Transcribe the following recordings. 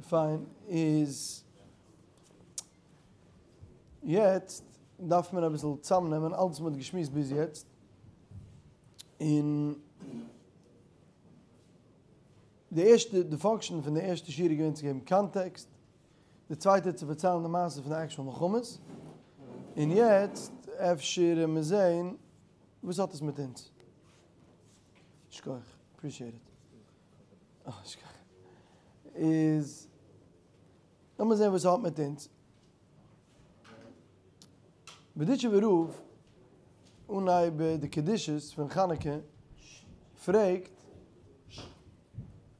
פיין, איז יעצט דארף מען אביסל צאמנעמען אלעס וואס מען האט געשמועסט ביז יעצט, און די ערשטע, די function פון די ערשטע שיעור איז געווען צו געבן context, די צווייטע צו פארציילן די מעשה פון די actual מלחמות, און יעצט אפשר וועלן מיר זעהן וואס האט עס מיט אונז. שכוח, appreciate it. שכוח. איז, לאמיר זעהן וואס ס'האט מיט אונז. בארדיטשובער רב, אנהייב די קדושות פון חנוכה, פרעגט,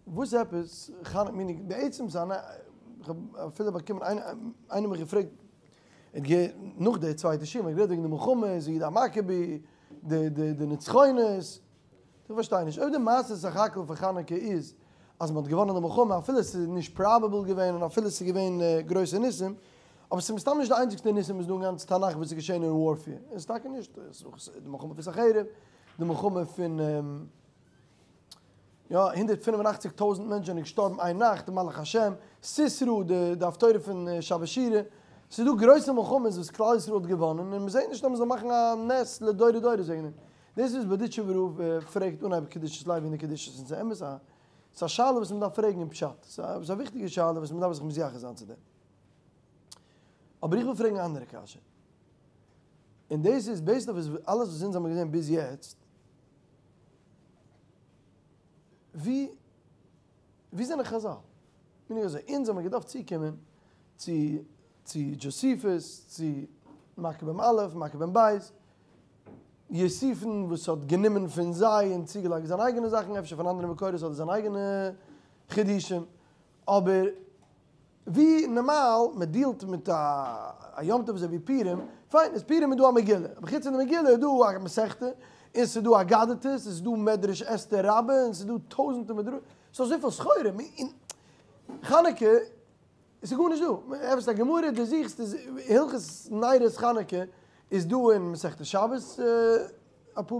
וואס עפעס חנוכה, meaning בעצם ס'איז א, כ'האב אפילו באקומען, איינער האט מיך געפרעגט, נאך די צווייטע שיעור, מ'האט גערעדט וועגן די מלחמות, יהודה המכבי, די די די נצחונות, איך פארשטיי נישט, אויב די מעשה סך הכל פון חנוכה איז אז מ'האט געוואנען די מלחמה אפילו ס'איז נישט probable געווען און אפילו ס'איז געווען גרויסע ניסים, אבער ס'איז מסתם נישט די איינציגסטע ניסים וואס איז דא אין גאנץ תנך וואס איז געשען אין warfare, עס איז טאקע נישט, די מלחמה פון סנחריב, די מלחמה פון יא, 185 טויזנט מענטשן זענען געשטארבן איין נאכט, די מלאך השם, סיסרא, די די הפטורה פון שבת שירה, ס'איז דא גרויסע מלחמות וואס כלל ישראל האט געוואנען און מ'זעט נישט אז מ'זאל מאכן א נס לדורי דורות וועגן דעם. דאס איז בארדיטשובער רב פרעגט אנהייב קדושת לוי אין די קדושות און ס'איז אמת א ס'איז א שאלה וואס מ'דארף פרעגן אין פשט, ס'איז א וויכטיגע שאלה וואס מ'דארף זיך מתייחס זיין צו דעם. אבער איך וויל פרעגן א אנדערע קשיא. און דאס איז based אויף אלעס וואס אונז האבן געזען ביז יעצט, ווי ווי זענען חזל? meaning אזוי, אונז האבן געדארפט צוקומען צו צו דזשאסיפוס, צו מקבים א', מקבים ב', יוסיפון וואס האט גענומען פון זיי און צוגעלייגט זיינע אייגענע זאכן, אפשר פון אנדערע מקורות אדער זיינע אייגענע חידושים, אבער ווי נארמאל מען deal ט מיט א יום טוב אזוי ווי פורים, פיין איז פורים איז דא א מגילה, אבער חוץ פון די מגילה איז דא א מסכתא, און ס'איז דא אגדתות, און ס'איז דא מדרש אסתר רבה, און ס'איז דא טויזענטער מדרשים, ס'איז אזויפיל סחורה, און חנוכה עס איז גארנישט דא, עפעס א גמרא דו זוכסט איז הלכות נרות חנוכה איז דא אין מסכת שבת אפאר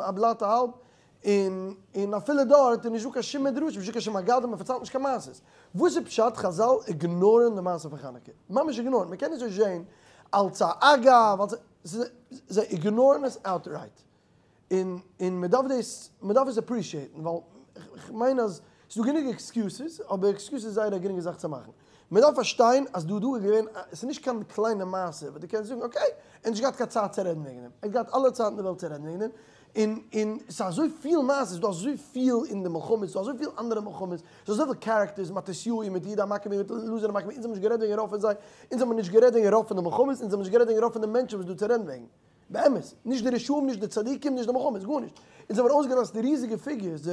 א בלאט א האלב, און און אפילו דארט איז נישטא קיין שום מדרשים נישטא קיין שום אגדה מען פארציילט נישט קיין מעשות, וואס איז פשט חזל ignore ן די מעשה פון חנוכה? ממש ignore ן, מען קען נישט אזוי זעהן אלץ א אגב, אלץ א, זיי ignore ן עס outright. און און מען דארף דאס מען דארף עס appreciate ן ווייל כ'מיין אז ס'איז דא גענוג excuses אבער excuses איז זייער א גרינגע זאך צו מאכן. מען דארף פארשטיין אז דא דא איז געווען א ס'איז נישט קיין קליינע מעשה וואס דו קענסט זאגן okay ער האט נישט געהאט קיין צייט צו רעדן וועגן דעם, ער האט געהאט אלע צייט אין די וועלט צו רעדן וועגן דעם, און און ס'איז אזוי פיל מעשות, ס'איז דא אזוי פיל אין די מלחמות, ס'איז דא אזוי פיל אנדערע מלחמות, ס'איז דא אזויפיל characters, מתתיהו מיט יהודה המכבי מיט אלעזר המכבי, אונז האבן נישט גערעדט וועגן רוב פון זיי, אונז האבן נישט גערעדט וועגן רוב פון די מלחמות, אונז האבן נישט גערעדט וועגן רוב פון די מענטשן וואס איז דא צו רעדן וועגן. באמת, נישט די רשעים, נישט די צדיקים, נישט די מלחמות, גארנישט. אונז האבן אויסגעלאזט די ריזיגע figures,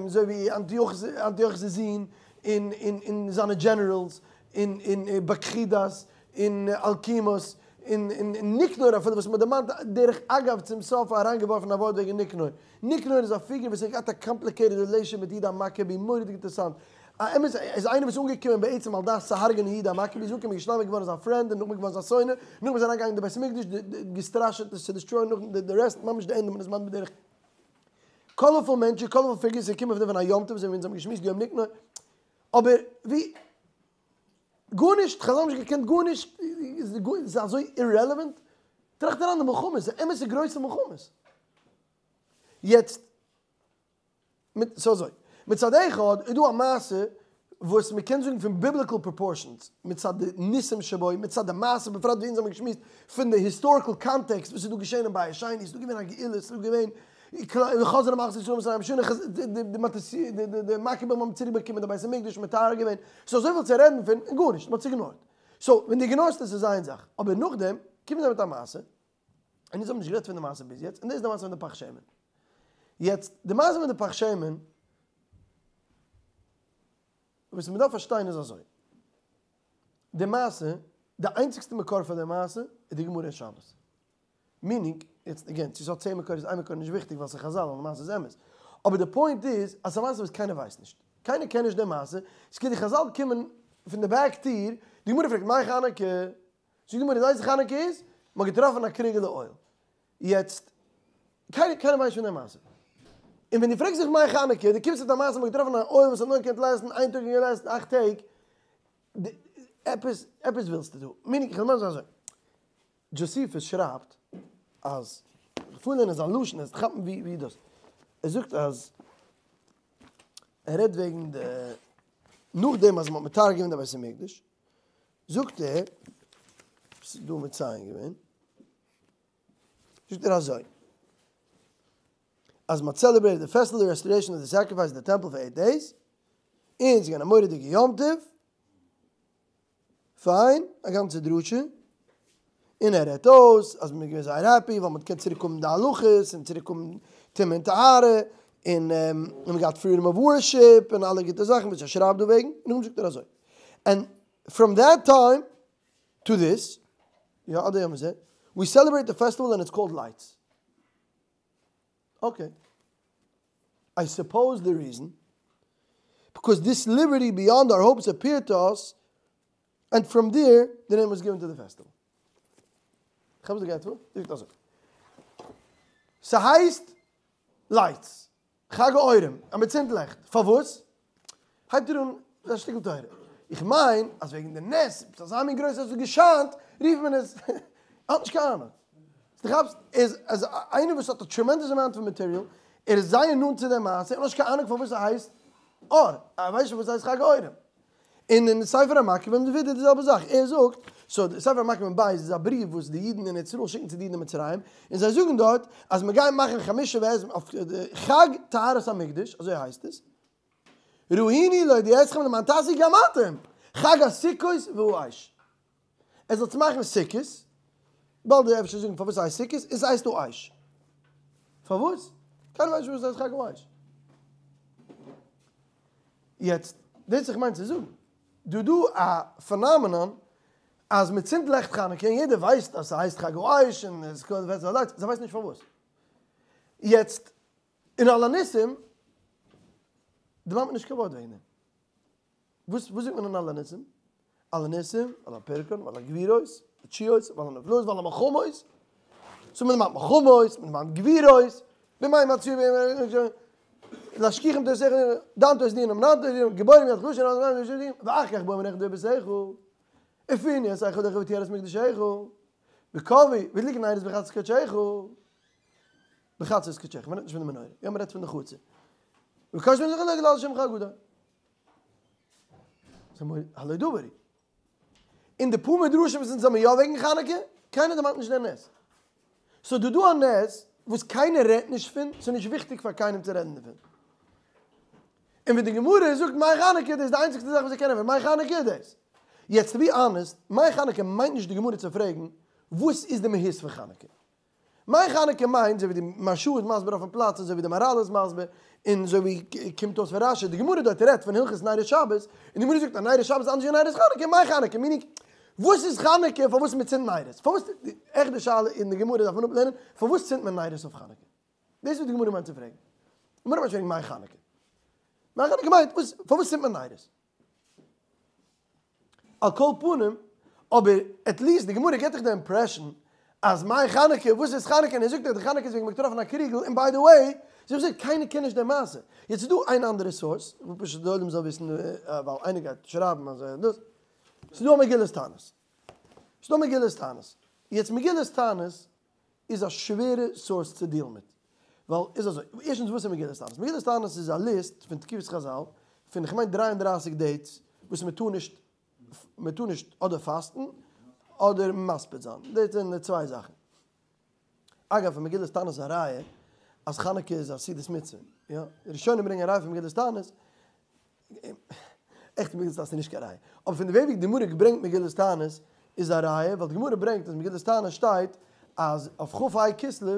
אזוי ווי אנטיוכוס' זון, און און זיינע generals, און און בקחידס, און אלקימוס, און און ניקנור אפילו וואס מ'האט דערמאנט דרך אגב צום סוף אריינגעווארפן א ווארט וועגן ניקנור. ניקנור איז א פיגור וואס האט געהאט א complicated relation מיט יהודה המכבי, מורא'דיג אינטערעסאנט. א אמת איז איינער וואס איז אנגעקומען בעצם על דעת צו הרג'נען יהודה המכבי, איז אנגעקומען געשלאגן געווארן זיין friend און נאכדעם געווארן זיין שונא, נאכדעם איז אריינגעגאנגען אין די בית המקדש, געסטראשעט עס צו destroy ען, נאכדעם די רעסט ממש די ענדע מן הזמן בדרך. colorful מענטשן, colorful figures, זיי קומען פון א יום טוב, אזוי ווי אונז האבן געשמועסט יום ניקנור, אבער ווי גארנישט, חזל האבן נישט געקענט גארנישט, איז אזוי irrelevant? טראכט אריין די מלחמות, די אמת'ע גרויסע מלחמות. יעצט. ס'איז אזוי, מצד אחד איז דא א מעשה וואס מ'קען זאגן פון biblical proportions, מצד די ניסים שבו, מצד די מעשה, בפרט ווי אונז האבן געשמועסט פון די historical context וואס איז דא געשען אין בית שני, ס'איז דא געווען א גאולה, ס'איז דא געווען חזרה מלכות ישראל ממצרים שנה, די מקבים האבן צוריק באקומען די בית המקדש, מטהר געווען, ס'איז אזויפיל צו רעדן פון, און גארנישט, מ'האט עס ignore ט. so ווען דו ignore סט עס איז איין זאך, אבער נאכדעם קומען זיי מיט א מעשה, און אונז האבן נישט גערעדט פון די מעשה ביז יעצט, און דאס איז די מעשה פון די פך שמן. יעצט, די מעשה מיט די פך שמן, וואס מען דארף פארשטיין איז אזוי, די מעשה, די איינציגסטע מקור פאר די מעשה איז די גמרא אין שבת. meaning, יעצט again, צו ס'האט 10 מקורות, איין מקור איז נישט וויכטיג ווייל ס'איז חזל און די מעשה איז אמת. אבער די point איז אז ס'איז א מעשה וואס קיינער ווייסט נישט. קיינער קען נישט די מעשה, ס'קען די חזל קומען פון די back טיר, די גמרא פרעגט מאי חנוכה? זאגט די גמרא די איינציגסטע חנוכה איז, מ'האט געטראפן א קריגעלע oil. יעצט, קיינער קיינער ווייסט נישט פון די מעשה. און ווען דו פרעגסט זיך מאי חנוכה, דו קומסט מיט א מעשה מ'האט געטראפן א אויל וואס האט נאר געקענט last ן איין טאג און גע last ט אכט טעג, עפעס עפעס ווילסטו דא. meaning איך וועל מסביר זיין אזוי. דזשאסיפוס שרייבט אז, כ'פארלערנען זיין לשון עס כאפן ווי ווי דאס. ער זאגט אז ער רעדט וועגן די נאכדעם אז מ'האט מטהר געווען די בית המקדש, זאגט ער, ס'איז דא מציין געווען, זאגט ער אזוי, אז מ'האט celebrated די פעסטיוועל די restoration of the sacrifice די temple פאר eight days, און ס'איז געווען א מורא'דיגע יום טוב, פיין, א גאנצע דרשה, און ער רעדט אויס אז מ'איז געווען זייער happy ווייל מ'האט געקענט צוריק האבן די הלכות און צוריק האבן טומאה און טהרה, און מ'האט געהאט freedom of worship און אלע גוטע זאכן וואס ער שרייבט דא וועגן, און נאכדעם זאגט ער אזוי, and from that time to this, יא עד היום הזה, we celebrate the festival and it's called lights. Okay. I suppose the reason, because this liberty beyond our hopes appeared to us, and from there the name was given to the festival. כאפסט די געטא? זאגט אזוי. ס'הייסט lights. חג האורים, אז מ'צינדט לעכט. פארוואס? הייבט ער אן מיט א שטיקל תורה. איך מיין אז וועגן די נס, עפעס אזא מין גרויס אז עס האט געשיינט, רופט מען עס. ער האט נישט קיין אהנונג. דו כאפסט? איז אז איינער וואס האט א tremendous amount פון material, ער איז זייער נאנט צו די מעשה, ער האט נישט קיין אהנונג פארוואס ס'הייסט אור. ער ווייסט נישט פארוואס ס'הייסט חג האורים. און אין ספר המכבים איז ווידער די זעלבע זאך, ער זאגט, so די ספר המכבים ב' איז א בריוו וואס די אידן אין ארץ ישראל שיקן צו די אידן אין מצרים, און זיי זאגן דארט אז מען גייט מאכן חמשה ועשרים אויף חג טהרת המקדש, אזוי הייסט עס, ראינו להודיעכם למען תעשו גם אתם, חג הסוכות והאש. ער זאל צו מאכן סוכות, באלד וועט ער אפשר זאגן פארוואס ס'הייסט סוכות, און ס'הייסט האש. פארוואס? קיינער ווייסט נישט פארוואס ס'הייסט חג האש. יעצט, דאס וואס איך מיין צו זאגן, דא דא א phenomenon אז מען צינדט לעכט חנוכה און יעדער ווייסט אז ס'הייסט חג האש און עס קומט ווערט lights, זיי ווייסן נישט פארוואס. יעצט, אין על הניסים דערמאנט מען נישט קיין ווארט וועגן דעם. וואס וואס זאגט מען אין על הניסים? על הניסים, ועל הפורקן, ועל הגבורות, התשועות, ועל הנפלאות, ועל המלחמות. so מען דערמאנט מלחמות, מען דערמאנט גבורות, בימי מצוה להשכיחם תורתך, דן תורת דינם, נאנט תורת דינם, גיבורים יד חלשים, ואחר כך בואו מנחם דביר ביתך, ופינו את היכלך ותהיה את מקדשך, וקווי, והדליקו נרות בחצרות קדשך, בחצרות קדשך, מען רעדט נישט פון די מנורה, יא מען רעדט פון די חצר. וקדשנו במצותיך להגדיל שמך הגדול. הלא דבר הוא. אין די פאר מדרשים וואס אונז האבן יא וועגן חנוכה, קיינער דערמאנט נישט דער נס. so דא דא א נס וואס קיינער רעדט נישט פון, ס'איז נישט וויכטיג פאר קיינעם צו רעדן דערפון. און ווען די גמרא זאגט מאי חנוכה, דאס איז די איינציגסטע זאך וואס זיי קענען פון מאי חנוכה איז דאס. יעצט to be honest, מאי חנוכה מיינט נישט די גמרא צו פרעגן וואס איז די מהות פון חנוכה. מאי חנוכה מיינט, אזוי ווי די מהרש"א איז מסביר אויפן פלאץ, אזוי ווי די מהר"ל איז מסביר, און אזוי ווי קומט אויס פון רש"י, די גמרא דארט רעדט פון הלכות נרות שבת, און די גמרא זאגט אז נרות שבת איז אנדערש ווי נרות חנוכה, מאי חנוכה, meaning, וואס איז חנוכה פארוואס מען צינדט נרות? פארוואס, עכט די שאלה אין די גמרא דארף מען אפלערנען, פארוואס צינדט מען נרות אויף חנוכה? דאס איז וואס די גמרא מיינט צו פרעגן. די גמרא מיינט נישט פרעגן מאי חנוכה. מאי חנוכה מיינט, וואס, פארוואס צינדט מען נרות? על כל פנים, אבער at least די גמרא גיבט דיך די impression אז מאי חנוכה, וואס איז חנוכה, און ער זאגט דאך די חנוכה איז וועגן מ'האט געטראפן א קריגל, און by the way, זיי האבן געזאגט קיינער קען נישט די מעשה. יעצט איז דא איין אנדערע source, איך וויל פשוט די עולם זאל וויסן, ווייל איינער גייט שרייבן אז דאס, ס'איז דא א מגילת תענית. ס'איז דא מגילת תענית. יעצט מגילת תענית איז א שווערע source צו deal ן מיט. ווייל איז אזוי, ערשטנס וואס איז מגילת תענית? מגילת תענית איז א list פון תקופת חז"ל פון כ'מיין 33 dates וואס מען טאר נישט, מען טאר נישט אדער פאסטן אדער מספיד זיין. דאס זענען די צוויי זאכן. אגב, פון מגילת תענית איז א ראיה אז חנוכה איז א סעודת מצוה. יא, די ראשונים ברענגען א ראיה פון מגילת תענית. עכט מגילת תענית איז נישט קיין ראיה. אבער פון די וועג ווי די גמרא ברענגט מגילת תענית איז א ראיה, ווייל די גמרא ברענגט אז מגילת תענית שטייט אז אויף כ"ה כסלו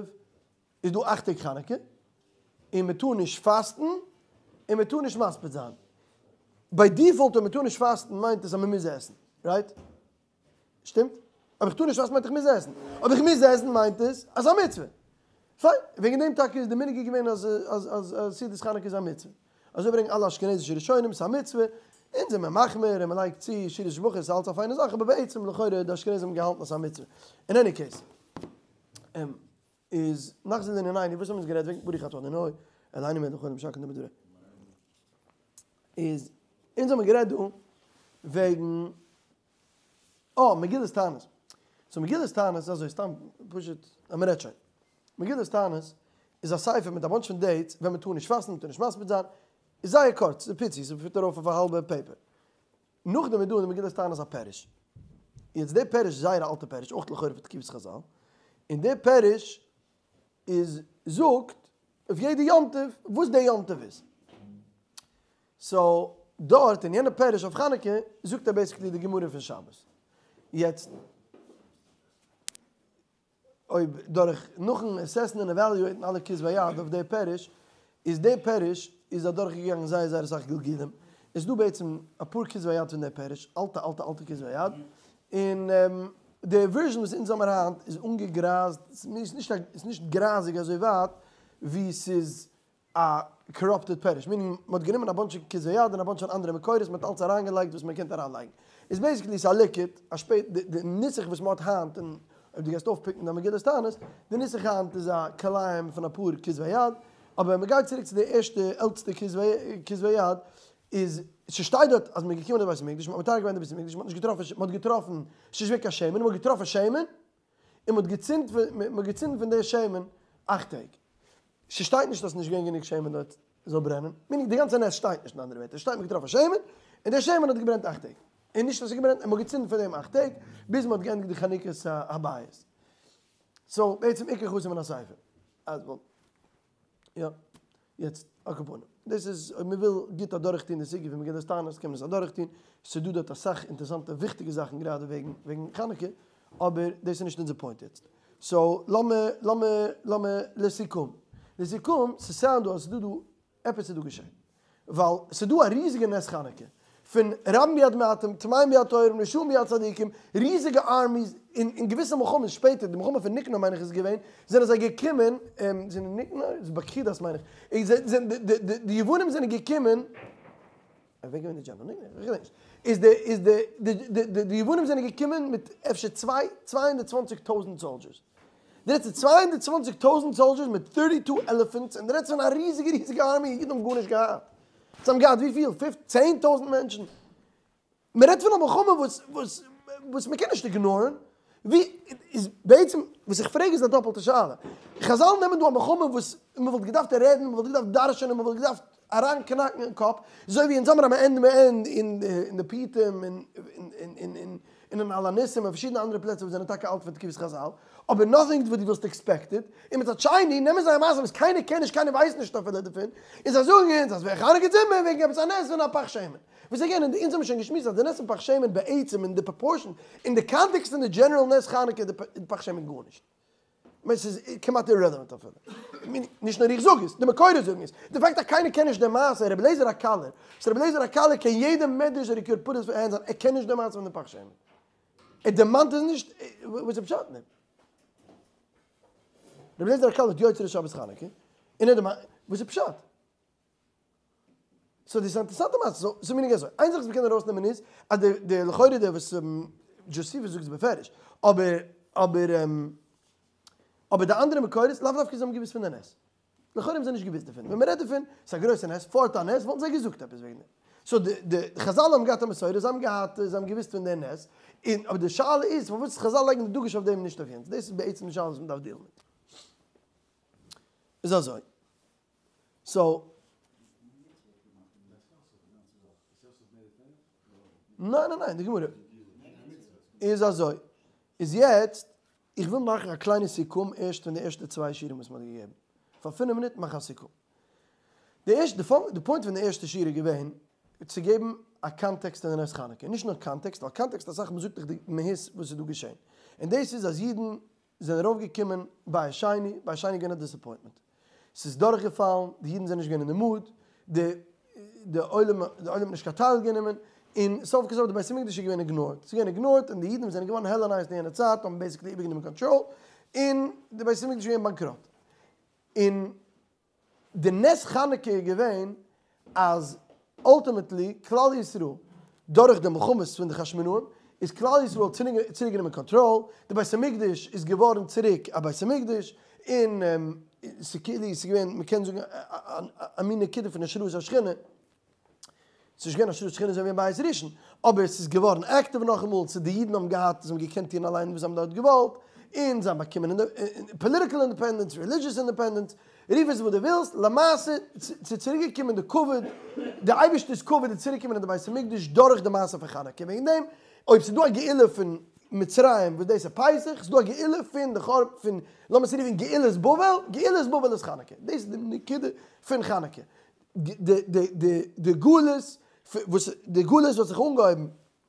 איז דא אכט טעג חנוכה, און מען טאר נישט פאסטן, און מען טאר נישט מספיד זיין. by default אויב מען טאר נישט פאסטן מיינט עס אז מען מוז עסן, right? שטימט? אויב איך טאר נישט פאסטן מיינט איך מוז עסן. אויב איך מוז עסן מיינט עס אז ס'איז א מצוה. פיין, וועגן דעם טאקע איז די מנהג געווען אז אז אז סעודת חנוכה איז א מצוה. אזוי ברענגען אלע אשכנזישע ראשונים, ס'איז א מצוה. אונז זעמיר מחמיר און מ'לייגט צו שירות שבחות איז אלץ א פיינע זאך, אבער בעצם לכאורה די אשכנזים האבן געהאלטן אז ס'איז א מצוה. אין any case. איז נחזור לענינינו, וואס האבן אונז גערעדט וועגן ברוך אתה אדוני? אלהינו מלך העולם שהכל נהיה בדברו. איז אונז האבן גערעדט דא וועגן אה, מגילת תענית. סאו מגילת תענית איז אזוי, סתם פשוט אז מ'רעדט שוין. מגילת תענית איז א ספר מיט א bunch פון dates ווען מ'טאר נישט פאסטן, מ'טאר נישט מספיד זיין. איז זייער קורץ, ס'איז פיצי, ס'פיט ארויף אויף א האלבע paper. נאכדעם איז דא אין די מגילת תענית א פירוש. יעצט די פירוש איז זייער א אלטע פירוש, אויך לכאורה פון תקופת חזל. און די פירוש איז זאגט אויף יעדע יום טוב וואס די יום טוב איז. so דארט אין יענע פירוש אויף חנוכה זאגט ער basically די גמרא פון שבת. יעצט אויב דורך נאכן assess ן און evaluate ן אלע כתבי יד אויף די פירוש, איז די פירוש איז אדורך געגאנגען זייער זייער אסאך גלגולים. עס איז דא בעצם אפאר כתבי יד פון די פירוש, אלטע אלטע אלטע כתבי יד, און די version וואס אונז האמיר היינט איז אנגעגרייזט, ס'איז נישט גרייזיג אזוי ווייט ווי ס'איז א corrupted פירוש, meaning מען האט גענומען א bunch of כתבי יד און א bunch פון אנדערע מקורות, מען האט אלץ אריינגעלייגט וואס מען קען אריינלייגן. איז basically ס'איז א ליקוט, א שפעט, די נוסח וואס מען האט היינט, און אויב דו גייסט אויפ pick ן די מגילת תענית, די נוסח היינט איז א כלאיים פון אפאר כתבי יד, אבער ווען מען גייט צוריק צו די ערשטע עלטסטע כתבי יד, איז ס'שטייט דארט אז מען איז געקומען אין בית המקדש, מען האט מטהר געווען די בית המקדש, מען האט נישט געטראפן, מען האט געטראפן, ס'איז נישט געווען קיין שמן, מען האט געטראפן שמן, און מען האט געצינדט, מען האט געצינדן פון די שמן 8 טעג. ס'שטייט נישט אז ס'נישט געווען גענוג שמן דארט זאל ברענען, meaning די גאנצע נס שטייט נישט אין אנדערע ווערטער, ס'שטייט מ'האט געטראפן שמן, און דער שמן האט געברענט 8 טעג. און נישט אז ס'איז געברענט, מ'האט געצינדן פון דעם 8 טעג, ביז מ'האט געענדיגט די חנוכת הבית. so בעצם עיקר חסר מן הספר. אז יא, יעצט על כל פנים. דאס איז אויב מ'וויל גוט אדורכטון די סוגיא פון מגילת תענית קען מען עס אדורכטון. ס'איז דא דארט אסאך אינטערעסאנטע וויכטיגע זאכן גראדע וועגן וועגן חנוכה, אבער דאס איז נישט אונזער point יעצט. so לאמיר לאמיר לאמיר לסיכום. לסיכום, ס' sound דא אז ס'איז דא דא עפעס איז דא געשען. ווייל ס'איז דא א ריזיגע נס חנוכה. פון רבים ביד מעטים, טמאים ביד טהורים, רשעים ביד צדיקים, ריזיגע armies, אין אין געוויסע מלחמות שפעטער, די מלחמה פון ניקנור מיין איך איז געווען, זענען זיי געקומען, זענען ניקנור? איז באקידאס מיין איך, איז זענען די די די יוונים זענען געקומען, ווער געווען די general? ניקנור? איך געדענק נישט. איז די איז די די די די יוונים זענען געקומען מיט אפשר 220,000 soldiers. די רעדסט פון 220,000 soldiers מיט 32 elephants, און די רעדסט פון א ריזיגע ריזיגע army, אידן האבן גארנישט געהאט. זיי האבן געהאט וויפיל? 10,000 מענטשן. מען רעדט פון א מלחמה וואס וואס וואס מען קען נישט ignore ן. ווי איז בעצם וואס איך פרעג איז א דאפלטע שאלה. חזל נעמען דא א מלחמה וואס מען וואלט געדארפט רעדן, מען וואלט געדארפט דרש'ענען, מען וואלט געדארפט אריינקנאקן אין קאפ, אזוי ווי אונז האבן א מעין מעין אין אין די פיוטים און אין אין אין אין על הניסים און פארשידענע אנדערע פלעצער וואס זענען טאקע אלט פון תקופת חזל, אבער nothing וואס דו וואלסט expected, און מצד שני נעמען זיי א מעשה וואס קיינער קען נישט, קיינער ווייסט נישט אפילו דערפון, און זיי זאגן אונז אז ווען חנוכה צינדט מען וועגן עפעס א נס פון א פך שמן. וואס again, אונז האבן שוין געשמועסט אז די נס פון פך שמן בעצם אין די proportion, אין די context פון די general נס חנוכה איז די פך שמן גארנישט. כ'מיין ס'איז כמעט irrelevant אפילו. נישט נאר איך זאג עס, די מקורות זאגן עס. די fact אז קיינער קען נישט די מעשה, רבי אליעזר הקליר, וואס רבי אליעזר הקליר קען יעדע מדרש that he could put his hands on, ער קען נישט די מעשה פון די פך שמן. ער דערמאנט עס נישט, וואס איז פשט אין דעם? רבי אליעזר הקליר האט יוצר שבת חנוכה, און ער דערמאנט, וואס איז פשט? so דאס איז א אינטערעסאנטע מעשה, so so meaning אזוי, איין זאך וואס מ'קען ארויסנעמען איז, אז די די לכאורה די וואס דזשאסיפוס זאגט עס בפירוש, אבער אבער אבער די אנדערע מקורות לאו דווקא זיי האבן געוואוסט פון די נס. לכאורה האבן זיי נישט געוואוסט דערפון. ווען מ'רעדט דערפון, ס'איז א גרויסע נס, פארט א נס, וואלטן זיי געזאגט עפעס וועגן דעם. so די די חזל האבן געהאט א מסורה, זיי האבן געהאט, זיי האבן געוואוסט פון די נס, און אבער די שאלה איז פארוואס חזל לייגן די דגוש אויף דעם און נישט אויף יענץ. דאס איז בעצם די שאלה וואס מ'דארף deal ן מיט. איז אזוי. so. ניין ניין ניין, די גמרא איז אזוי. איז יעצט, איך וויל מאכן א קליינע סיכום ערשט פון די ערשטע צוויי שיעורים וואס מ'האט געגעבן. פאר 5 מינוט מאך א סיכום. די ערשטע, די point פון די ערשטע שיעור איז געווען צו געבן א context אין די נס חנוכה. נישט נאר context, ווייל context אסאך מאל זאגט דיך די מהות וואס איז דא געשען. און דאס איז אז אידן זענען ארויפגעקומען בית שני, בית שני איז געווען א disappointment. ס'איז דורכגעפאלן, די אידן זענען נישט געווען אין די mood, די די עולם די עולם האט נישט קיין טייל גענומען, און סוף כל סוף די בית המקדש איז געווען ignored. ס'איז געווען ignored און די אידן וואס זענען געווארן Hellenized אין יענע צייט האבן basically איבערגענומען קאנטראל, און די בית המקדש איז געווען באנקראט. און די נס חנוכה איז געווען אז ultimately כלל ישראל דורך די מלחמות פון די חשמונאים איז כלל ישראל צוריק גענומען קאנטראל, די בית המקדש איז געווארן צוריק א בית המקדש, און. ס'כאילו ס'איז געווען מ'קען זאגן א מין נקודה פון השראת השכינה, ס'איז נישט געווען השראת שכינה אזוי ווי אין בית ראשון, אבער ס'איז געווארן active נאכאמאל, ס'איז די אידן האבן געהאט, זיי האבן געקענט טון אליין וואס זיי האבן דארט געוואלט, און זיי האבן באקומען political independence, religious independence, רוף עס וואס דו ווילסט, למעשה ס'איז צוריק געקומען די כבוד, די אייבערשטער'ס כבוד איז צוריק געקומען אין די בית המקדש דורך די מעשה פון חנוכה, וועגן דעם אויב ס'איז דא א גאולה פון מצרים וואס דאס איז פסח, ס'איז דא א גאולה פון די חורבן פון, לאמיר עס רופן גאולת בבל, גאולת בבל איז חנוכה, דאס איז די נקודה פון חנוכה, די גלות וואס די גלות וואס האט זיך אנגעהויבן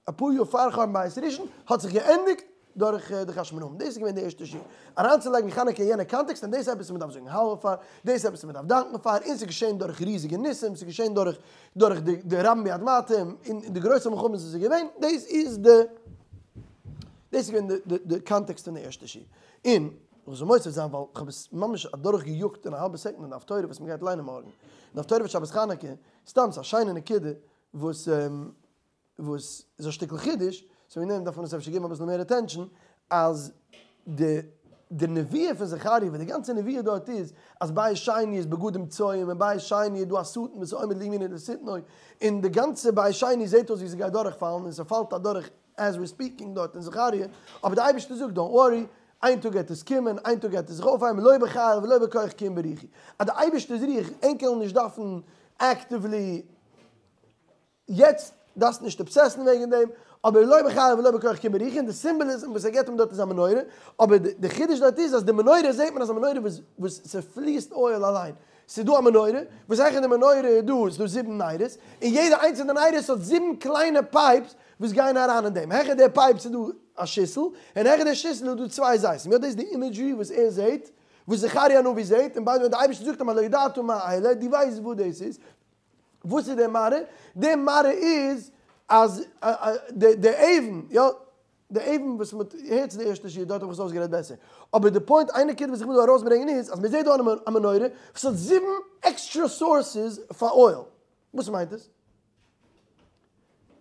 אפאר יאר פאר חורבן בית ראשון האט זיך געענדיגט דורך די חשמונאים, דאס איז געווען די ערשטע שיעור, אריינצולייגן חנוכה אין יענע קאנטעקסט, און דאס איז עפעס וואס מען דארף זאגן הלל פאר, דאס איז עפעס וואס מען דארף דאנקן פאר, און ס'איז געשען דורך ריזיגע ניסים, ס'איז געשען דורך דורך די די רבים ביד מעטים, און די גרויסע מלחמות וואס איז געווען, דאס איז די דאס איז געווען די די קאנטעקסט פון די ערשטע שיעור, און איך זאל מוסיף זיין ווייל כ'האב עס ממש אדורך געיאגט אין א האלבע סעקונדע אין די הפטורה וואס מ'גייט ליינען מארגן, אין די הפטורה פון שבת חנוכה, סתם ס'איז א שיינע נקודה וואס וואס איז א שטיקל חידוש, so וועגן דעם דארף מען עס אפשר געבן אביסל מער attention, אז די די נביאה פון זכריה, וואס די גאנצע נביאה דארט איז, אז בית שני איז בגדים צואים, און בית שני איז דא א שטן וואס איז עומד לימינו לשטנו, און די גאנצע בית שני זעט אויס ווי ס'גייט דורכפאלן, און ס'פאלט אדורך as we're speaking דארט אין זכריה, אבער די אייבערשטער זאגט don't worry, איין טאג גייט עס קומען, איין טאג גייט עס זיך אויפהייבן, לא בחיל ולא בכח כי אם ברוחי. אז די אייבערשטער'ס רוח, ענק וועלן נישט דארפן actively יעצט דארפסט נישט obsess ן וועגן דעם, אבער לא בחיל ולא בכח כי אם ברוחי, און די symbolism וואס ער געבט אים דארט איז א מנורה, אבער די חידוש דארט איז אז די מנורה זעט מען אז א מנורה וואס וואס ס'פליסט oil אליין, ס'איז דא א מנורה, וואס העכער די מנורה איז דא איז דא זיבן נרות, און יעדע איינס פון די נרות האט זיבן קליינע pipes וואס גייען אריין אין דעם, העכער די pipes איז דא א שיסל, און העכער די שיסל איז דא צוויי זיתים, יא דאס איז די imagery וואס ער זעט, וואס זכריה הנביא זעט, און by the way די אייבערשטער זאגט אים הלא ידעת מה אלה, דו ווייסט וואס דאס איז, וואס איז די מראה? די מראה איז אז די אבן, יא, די אבן וואס מ'האט, הערטס די ערשטע שיעור, דארט האב איך עס אויסגערעדט בעסער. אבער די point, איין נקודה וואס איך וויל דא ארויסברענגען איז, אז מ'זעט דא א מנורה וואס האט זיבן extra sources פאר oil. וואס מיינט עס?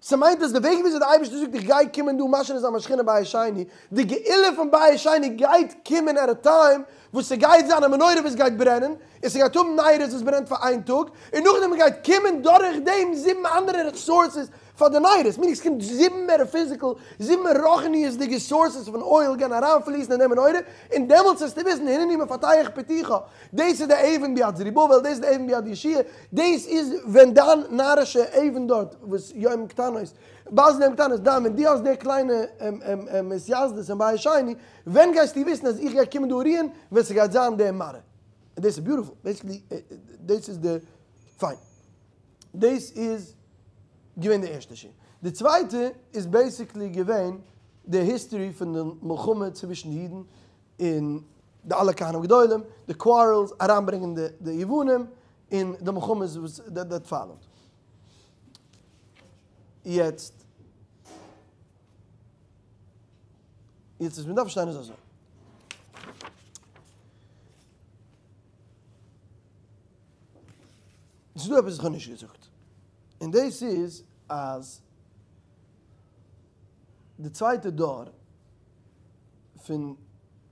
ס'מיינט אז די וועג וויאזוי די אייבערשטער זאגט איך גיי קומען דא משרה זיין מיין שכינה בית שני, די גאולה פון בית שני גייט קומען at a time וואס ס'גייט זיין א מנורה וואס גייט ברענען, און ס'גייט האבן נרות וואס ברענט פאר איין טאג, און נאכדעם גייט קומען דורך דעם זיבן אנדערע sources פאר די נרות, meaning ס'קומט זיבן metaphysical, זיבן רוחניות'דיגע sources פון oil גייען אריינפליסן אין די מנורה, און דעמאלטס וועסטו וויסן הנני מפתח פיתיך, דאס איז די אבן ביד זרובבל, דאס איז די אבן ביד יהושע, דאס איז ווען דיין נארישע אבן דארט וואס יום קטנות, בז ליום קטנות, דיין ווען דו האסט די קליינע התייסדות אין בית שני, ווען גייסטו וויסן אז איך גיי קומען דא רוען ווען ס'גייט זיין די מראה? און דאס איז beautiful, basically דאס איז די, פיין. דאס איז געווען די ערשטע שיעור. די צווייטע איז basically געווען די history פון די מלחמה צווישן די אידן און די אלע כהנים גדולים, די quarrels, אריינברענגען די יוונים, און די מלחמות וואס that followed. יעצט, יעצט וואס מען דארף פארשטיין איז אזוי. ס'איז דא עפעס וואס איך האב נישט געזאגט, און דאס איז אז די צווייטע דור פון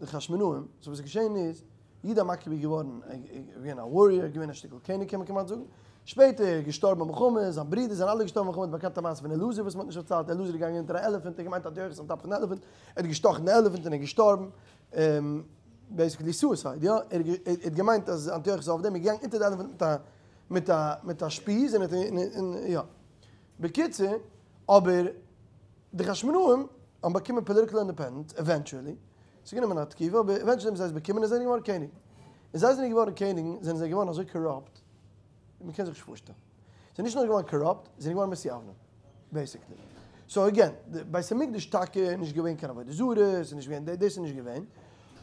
די חשמונאים, so וואס איז געשען איז, יהודה המכבי איז געווארן, געווען א warrior, געווען א שטיקל קעניג קען מען כמעט זאגן, שפעטער איז ער געשטארבן במלחמה, זיין ברידער זענען אלע געשטארבן במלחמה, די באקאנטע מעשה פון אלעזר וואס מען האט נישט פארציילט, אלעזר איז געגאנגען אונטער א elephant, ער האט געמיינט אנטיוכוס on top פון די elephant, ער האט געשטאכן די elephant און ער איז געשטארבן, basically suicide, יא, ער האט געמיינט אז אנטיוכוס איז אויף דעם, ער איז געגאנגען אונטער די elephant מיט א מיט א שפיז און און יא. בקיצור, אבער די חשמונאים האבן באקומען political independence eventually, ס'איז גענומען א תקופה אבער eventually האבן זיי עס באקומען און זיי זענען געווארן קעניגן. און זיי זענען געווארן קעניגן זענען זיי געווארן אזוי corrupt ווי מ'קען זיך נישט פארשטעלן. זיי זענען נישט נאר געווארן corrupt, זיי זענען געווארן מתיוונים basically. so again, די בית המקדש טאקע איז נישט געווען קיין עבודה זרה, ס'איז נישט געווען, דאס איז נישט געווען,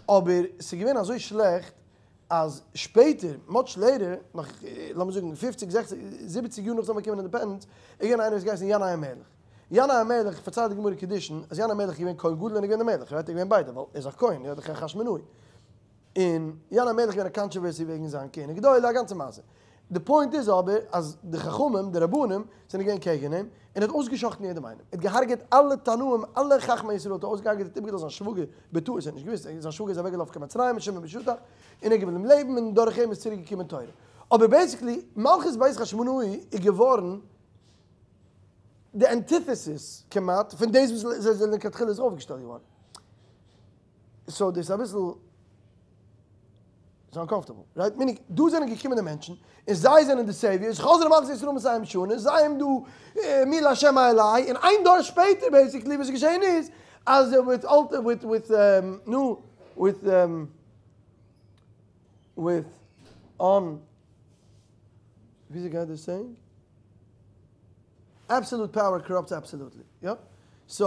אבער ס'איז געווען אזוי שלעכט אז שפעטער, much later, נאך לאמיר זאגן פופציג זעכציג זיבעציג יאר נאך זיי האבן באקומען independence, איז געווען איינער וואס האט געהייסן ינאי המלך. ינאי המלך, פארציילט די גמרא קידושין, אז ינאי המלך איז געווען כהן גדול און איז געווען דער מלך, right? ער איז געווען ביידע, ווייל ער איז א כהן, ער איז דאך א חשמונאי. און ינאי המלך איז געווען א controversy וועגן זיין כהונה גדולה, א גאנצע מעשה. די point איז אבער אז די חכמים, די רבנים, זענען געווען קעגן אים, און ער האט אויסגע'שחט'ן יעדעם איינעם. ער האט געהארגעט אלע תנאים, אלע חכמי ישראל האט ער אויסגעהארגעט, ער האט איבערגעלאזט זיין שוואגער בטעות, ער האט נישט געוואוסט, זיין שוואגער איז אוועקגעלאפן קיין מצרים מיט שמעון בן שטח, און ער איז געבליבן לעבן, און דורך אים איז צוריק געקומען תורה. אבער basically, מלכות בית חשמונאי איז געווארן די antithesis כמעט פון דאס וואס זיי זענען לכתחילה איז אויפגעשטעלט געווארן. so דאס איז אביסל. ס'איז uncomfortable, right? Meaning, דא זענען געקומען די מענטשן, און זיי זענען די saviors, חזרה מלכות ישראל מאתים שנה, זיי האבן דא מי לה' אלי, און איין דור שפעטער basically וואס איז געשען איז, אז with אלטע, with with נו, with with אן, וויאזוי גייט די saying? Absolute power corrupts absolutely, יא? So,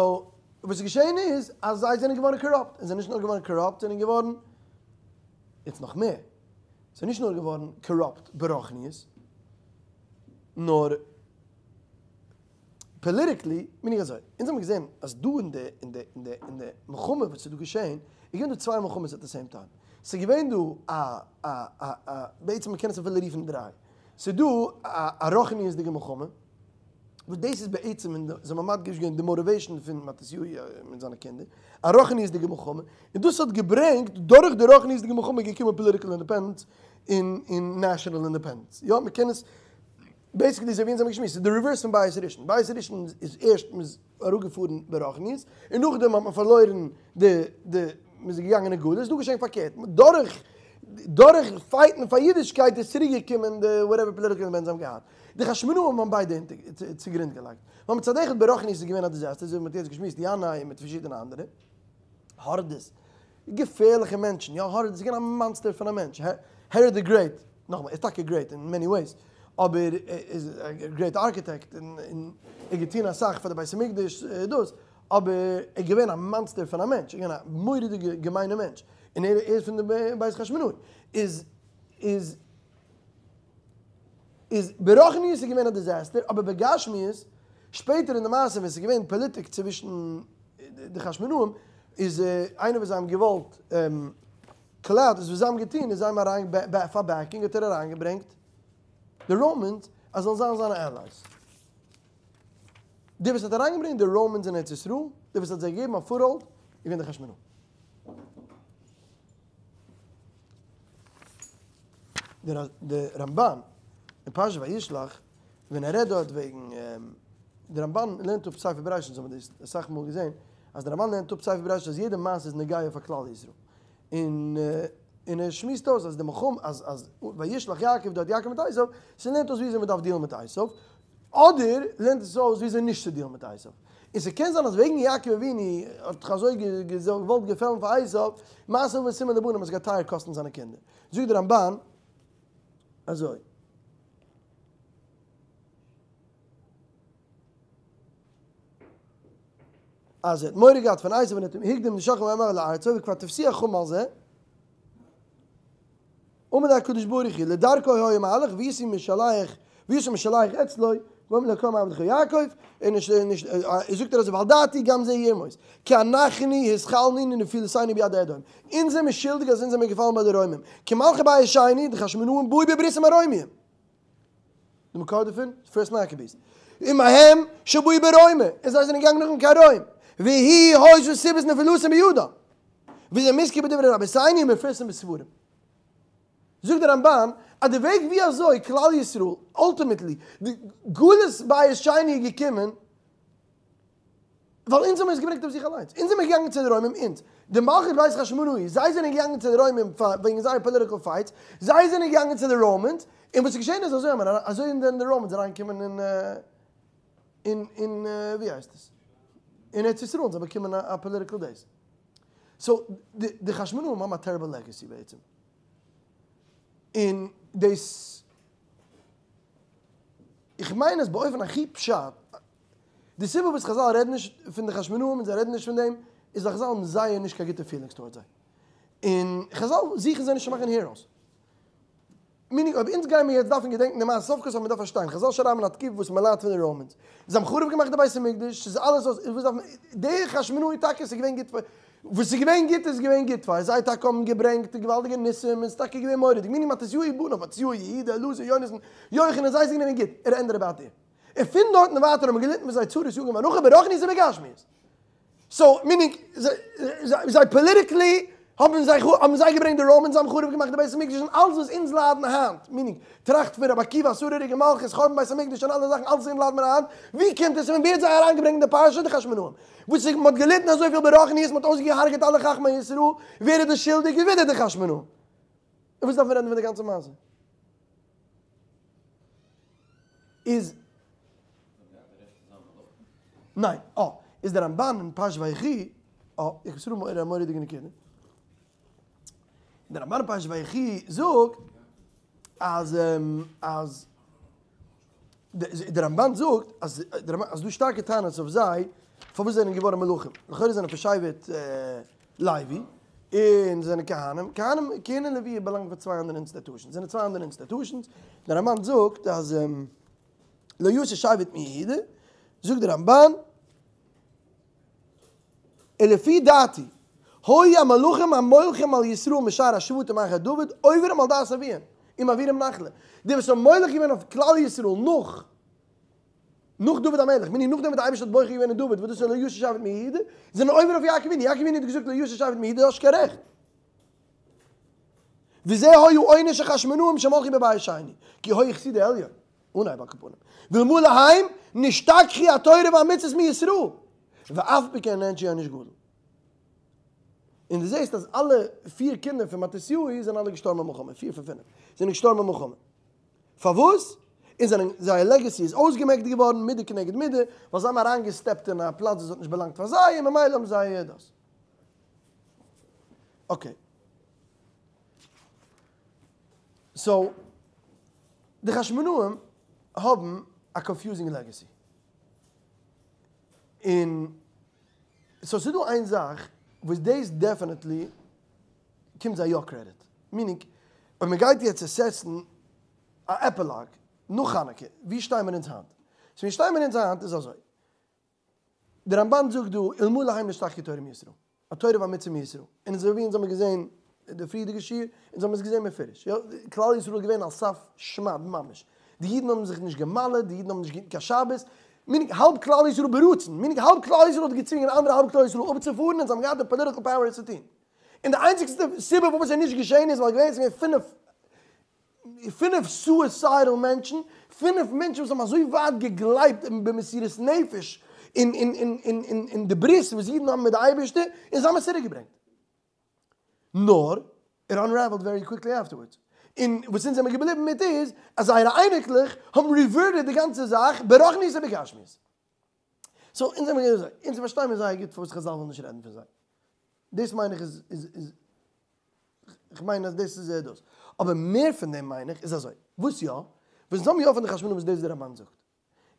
וואס איז געשען איז, אז זיי זענען געווארן corrupt, און זענען נישט נאר געווארן corrupt, זענען געווארן, יעצט נאך מער, זענען נישט נאר געווארן corrupt ברוחניות, נאר politically, מיין איך אזוי, אונז האבן געזען אז דא אין די אין די אין די אין די מלחמה וואס איז דא געשען, איז געווען דא צוויי מלחמות at the same time, ס'איז געווען דא א א א א, בעצם מ'קען עס אפילו רופן דריי, ס'איז דא א רוחניות'דיגע מלחמה, וואס דאס איז בעצם, און זיי האבן מדגיש געווען די motivation פון מתתיהו מיט זיינע קינדער, א רוחניות'דיגע מלחמה, און דאס האט געברענגט, דורך די רוחניות'דיגע מלחמה איז געקומען political independence און און national independence. יא, מ'קען עס, basically אזוי ווי אונז האבן געשמועסט, ס'איז די reverse פון בית ראשון, בית ראשון איז ערשט מ'איז אראפגעפארן ברוחניות, און נאכדעם האט מען פארלוירן די די מ'איז געגאנגען אין גלות, דא געשען פארקערט, דורך דורך fight ן פאר אידישקייט איז צוריק געקומען די whatever political independence זיי האבן געהאט. די חשמונאים האבן ביידע צוגרונד געלייגט. ווייל מצד אחד ברוחניות איז געווען א disaster, אזוי ווי מ'האט יעצט געשמועסט, ינאי און מיט פארשידענע אנדערע. הורדוס, געפערליכע מענטשן, יא הורדוס איז געווען א monster פון א מענטש, Herod the Great, נאכאמאל, ער איז טאקע great in many ways, אבער ער איז א great architect און ער האט געטון אסאך פאר די בית המקדש דאס, אבער ער איז געווען א monster פון א מענטש, ער איז געווען א מורא'דיגע געמיינע מענטש, און ער איז פון די בית חשמונאי, איז איז איז ברוחניות איז געווען א disaster, אבער בגשמיות, שפעטער אין די מעשה ווען ס'איז געווען פאליטיק צווישן די חשמונאים, איז איינער וואס זיי האבן געוואלט קלאוד איז וואס זיי האבן געטון איז זיי האבן אריין פאר backing האט ער אריינגעברענגט די Romans אז זאלן זיין זיינע allies. דער וואס האט אריינגעברענגט די Romans אין ארץ ישראל, דער וואס האט זיי געגעבן א foothold, איז געווען די חשמונאים. דער רמבן אין פרשת וישלח ווען ער רעדט דארט וועגן דער רמבן לערנט אפ ספר בראשית, אונז האבן דאס אסאך מאל געזען אז דער רמבן לערנט אפ ספר בראשית אז יעדע מעשה איז נוגע פאר כלל ישראל, און און ער שמועסט אויס אז די מלחמה אז אז וישלח יעקב דארט יעקב מיט עשיו, ס'לערנט אויס וויאזוי מ'דארף deal ן מיט עשיו, אדער לערנט עס אויס וויאזוי נישט צו deal ן מיט עשיו. און ס'קען זיין אז וועגן יעקב אבינו האט זיך אזוי געוואלט געפעלן פאר עשיו, מעשה אבות סימן לבנים אז ס'גייט טייער קאסטן זיינע קינדער. זאגט דער רמבן אזוי. אז ער האט מורא געהאט פון עשיו און האט אים הקדים לשכם ואמר לארצו וכבר תפסיח חום על זה. אמר הקדוש ברוך הוא לדרכו היה מהלך וישי משלח וישי משלח אצלו ואומר לקום עבדך יעקב און נישט נישט זאגט ער אזוי ועל דעתי גם זה ירמוז כי אנחנו התחלנו נפילתנו ביד אדום אונז זעמיר שולדיג אז אונז זעמיר געפאלן ביי די רוימים כי מלכי בית שני די חשמונאים באו בברית עם הרוימים די מקור דערפון? First Maccabees. עמהם שבאו ברומא, און זיי זענען געגאנגען נאכדעם קיין רוים. והיא היתה סיבת נפילתם בידם. וזה מוזכר בדברי רבותינו ומפורסם בספרים. זאגט דער רמבן אז די וועג ווי אזוי כלל ישראל ultimately די גלות בית שני איז געקומען, ווייל אונז האבן עס געברענגט אויף זיך אליינס. אונז זעמיר געגאנגען צו די רוימים, אונז, די מלכות בית חשמונאי, זיי זענען געגאנגען צו די רוימים פאר וועגן זייער political fights, זיי זענען געגאנגען צו די Romans, און וואס איז געשען איז אזוי האבן אזוי זענען די Romans אריינגעקומען אין אין אין ווי הייסט עס? אין ארץ ישראל און זיי באקומען א political דעיס. So די די חשמונאים האבן א terrible legacy בעצם. און דאס איך מיין אז באופן הכי פשט די סיבה וואס חזל רעדן נישט פון די חשמונאים און זיי רעדן נישט פון דעם, איז ווייל חזל האבן זייער נישט קיין גוטע feelings towards זיי. און חזל זוכן זיי נישט צו מאכן heroes. Meaning אויב אונז גיימיר יעצט דארפן געדענקן די מעשה, סוף כל סוף מ'דארף פארשטיין, חזל שרייבן א תקופה וואס מ'ליידט פון די Romans. זיי האבן חרוב געמאכט די בית המקדש, ס'איז אלעס אויס, וואס דארף מען, די חשמונאי טאקע ס'איז געווען גוט פאר. וואס איז געווען גוט איז געווען גוט פאר זיי טאקע האבן געברענגט געוואלדיגע ניסים און ס'איז טאקע געווען מורא'דיג מיני מתתיהו בניו מתתיהו יהודה אלעזר יונתן יוחנן זיי זענען געווען גוט it ended about there און פון דארטן ווייטער האבן מיר געליטן פון זיי צרות יגון ואנחה ברוחניות ובגשמיות. so meaning זיי politically האבן זיי האבן זיי געברענגט די Romans זיי האבן חרוב געמאכט די בית המקדש און אלס וואס אונז ליידן היינט, meaning טראכט פון רבי עקיבא עשרה הרוגי מלכות חורבן בית המקדש און אלע זאכן אלס וואס אונז ליידן מיר היינט, ווי קומט עס און ווער האט זיי אריינגעברענגט אין די פרשה? די חשמונאים וואס מען האט געליטן אזויפיל ברוחניות מען האט אויסגעהארגעט אלע חכמי ישראל, ווער איז דא שולדיג? איז ווידער די חשמונאים. און וואס דארף מען רעדן פון די גאנצע מעשה? איז ניין, אה, איז דער רמבן אין פרשת ויחי, אה, איך זוך א מורא'דיגע נקודה. דער רמבן אין פרשת ויחי זאגט אז אז דער רמבן זאגט אז אז דא שטארקע טענות אויף זיי פארוואס זיי זענען געווארן מלכים. לכאורה זענען פון שבט לוי, און זיי זענען כהנים, כהנים, כהונה און לוויה באלאנגן פאר צוויי אנדערע institutions, זענען צוויי אנדערע institutions, דער רמבן זאגט אז לא יסור שבט מיהודה, זאגט דער רמבן, ולפי דעתי, היו המלכים המולכים על ישראל משאר השבטים אחר דוד עוברים על דעת אביהם, ומעבירים נחלה, די וואס האבן מולך געווען אויף כלל ישראל נאך נאך דוד המלך, meaning נאכדעם וואס דער אייבערשטער האט בוחר געווען אין דוד, וואס דאס איז לא יסור שבט מיהודה, זענען עובר אויף יעקב אבינו, יעקב אבינו האט געזאגט לא יסור שבט מיהודה, האסט קיין רעכט. וזה היה עונש החשמונאים שמלכו בבית שני, כי היו חסידי עליון, אנהייב על כל פנים, ואלמלא הם נשתכחו התורה והמצוות מישראל, ואף פי כן נענשו עונש גדול. און דו זעסט אז אלע פיר קינדער פון מתתיהו זענען אלע געשטארבן אין מלחמה, פיר פון פינף זענען געשטארבן אין מלחמה. פארוואס? און זענען זייער legacy איז אויסגעמעקט געווארן מידה כנגד מידה, ווייל זיי האבן אריינגעסטעפט אין א פלאץ וואס האט נישט באלאנגט פאר זיי, און ממילא האבן זיי דאס. okay. So, די חשמונאים האבן א confusing legacy. און, so ס'איז דא איין זאך וואס דאס definitely קומט זיי יא credit. Meaning, אויב מען גייט יעצט assess ן א עפילאג נאך חנוכה, ווי שטיי מיר אונז היינט? So ווי שטיי מיר אונז היינט איז אזוי, דער רמבן זאגט דא אלמלא הם נשתכחו תורה מישראל, התורה והמצוה מישראל, און אזוי ווי אונז האבן געזען די פריערדיגע שיעור, אונז האבן עס געזען מפורש, יא, כלל ישראל איז געווען על סף שמד ממש, די אידן האבן זיך נישט גע'מל'עט, די אידן האבן נישט געהיטן קיין שבת, meaning האלב כלל ישראל ברצון, meaning האלב כלל ישראל האט געצווינגען אנדערע האלב כלל ישראל אפצופארן און זיי האבן געהאט די political power עס צו טון. און די איינציגסטע סיבה פארוואס עס איז נישט געשען איז ווייל געווען עס איז געווען פינף פינף suicidal מענטשן, פינף מענטשן וואס האבן אזוי ווייט געגלייבט און במסירות נפש אין אין אין אין אין אין די ברית וואס אידן האבן מיט די אייבערשטער, און זיי האבן עס צוריקגעברענגט. נאר, it unraveled very quickly afterwards. און וואס אונז זעמיר געבליבן מיט איז, אז זייערע אייניקלעך האבן reverted די גאנצע זאך ברוחניות ובגשמיות. So אונז זעמיר געווען אזוי, אונז פארשטיי מיר זייער גוט פארוואס חזל ווילן נישט רעדן פון זיי. דאס מיין איך איז איז איז, כ'מיין אז דאס איז דאס. אבער מער פון דעם מיין איך איז אזוי, וואס יא? וואס אונז האבן יא פון די חשמונאים איז דאס וואס דער רמבן זאגט.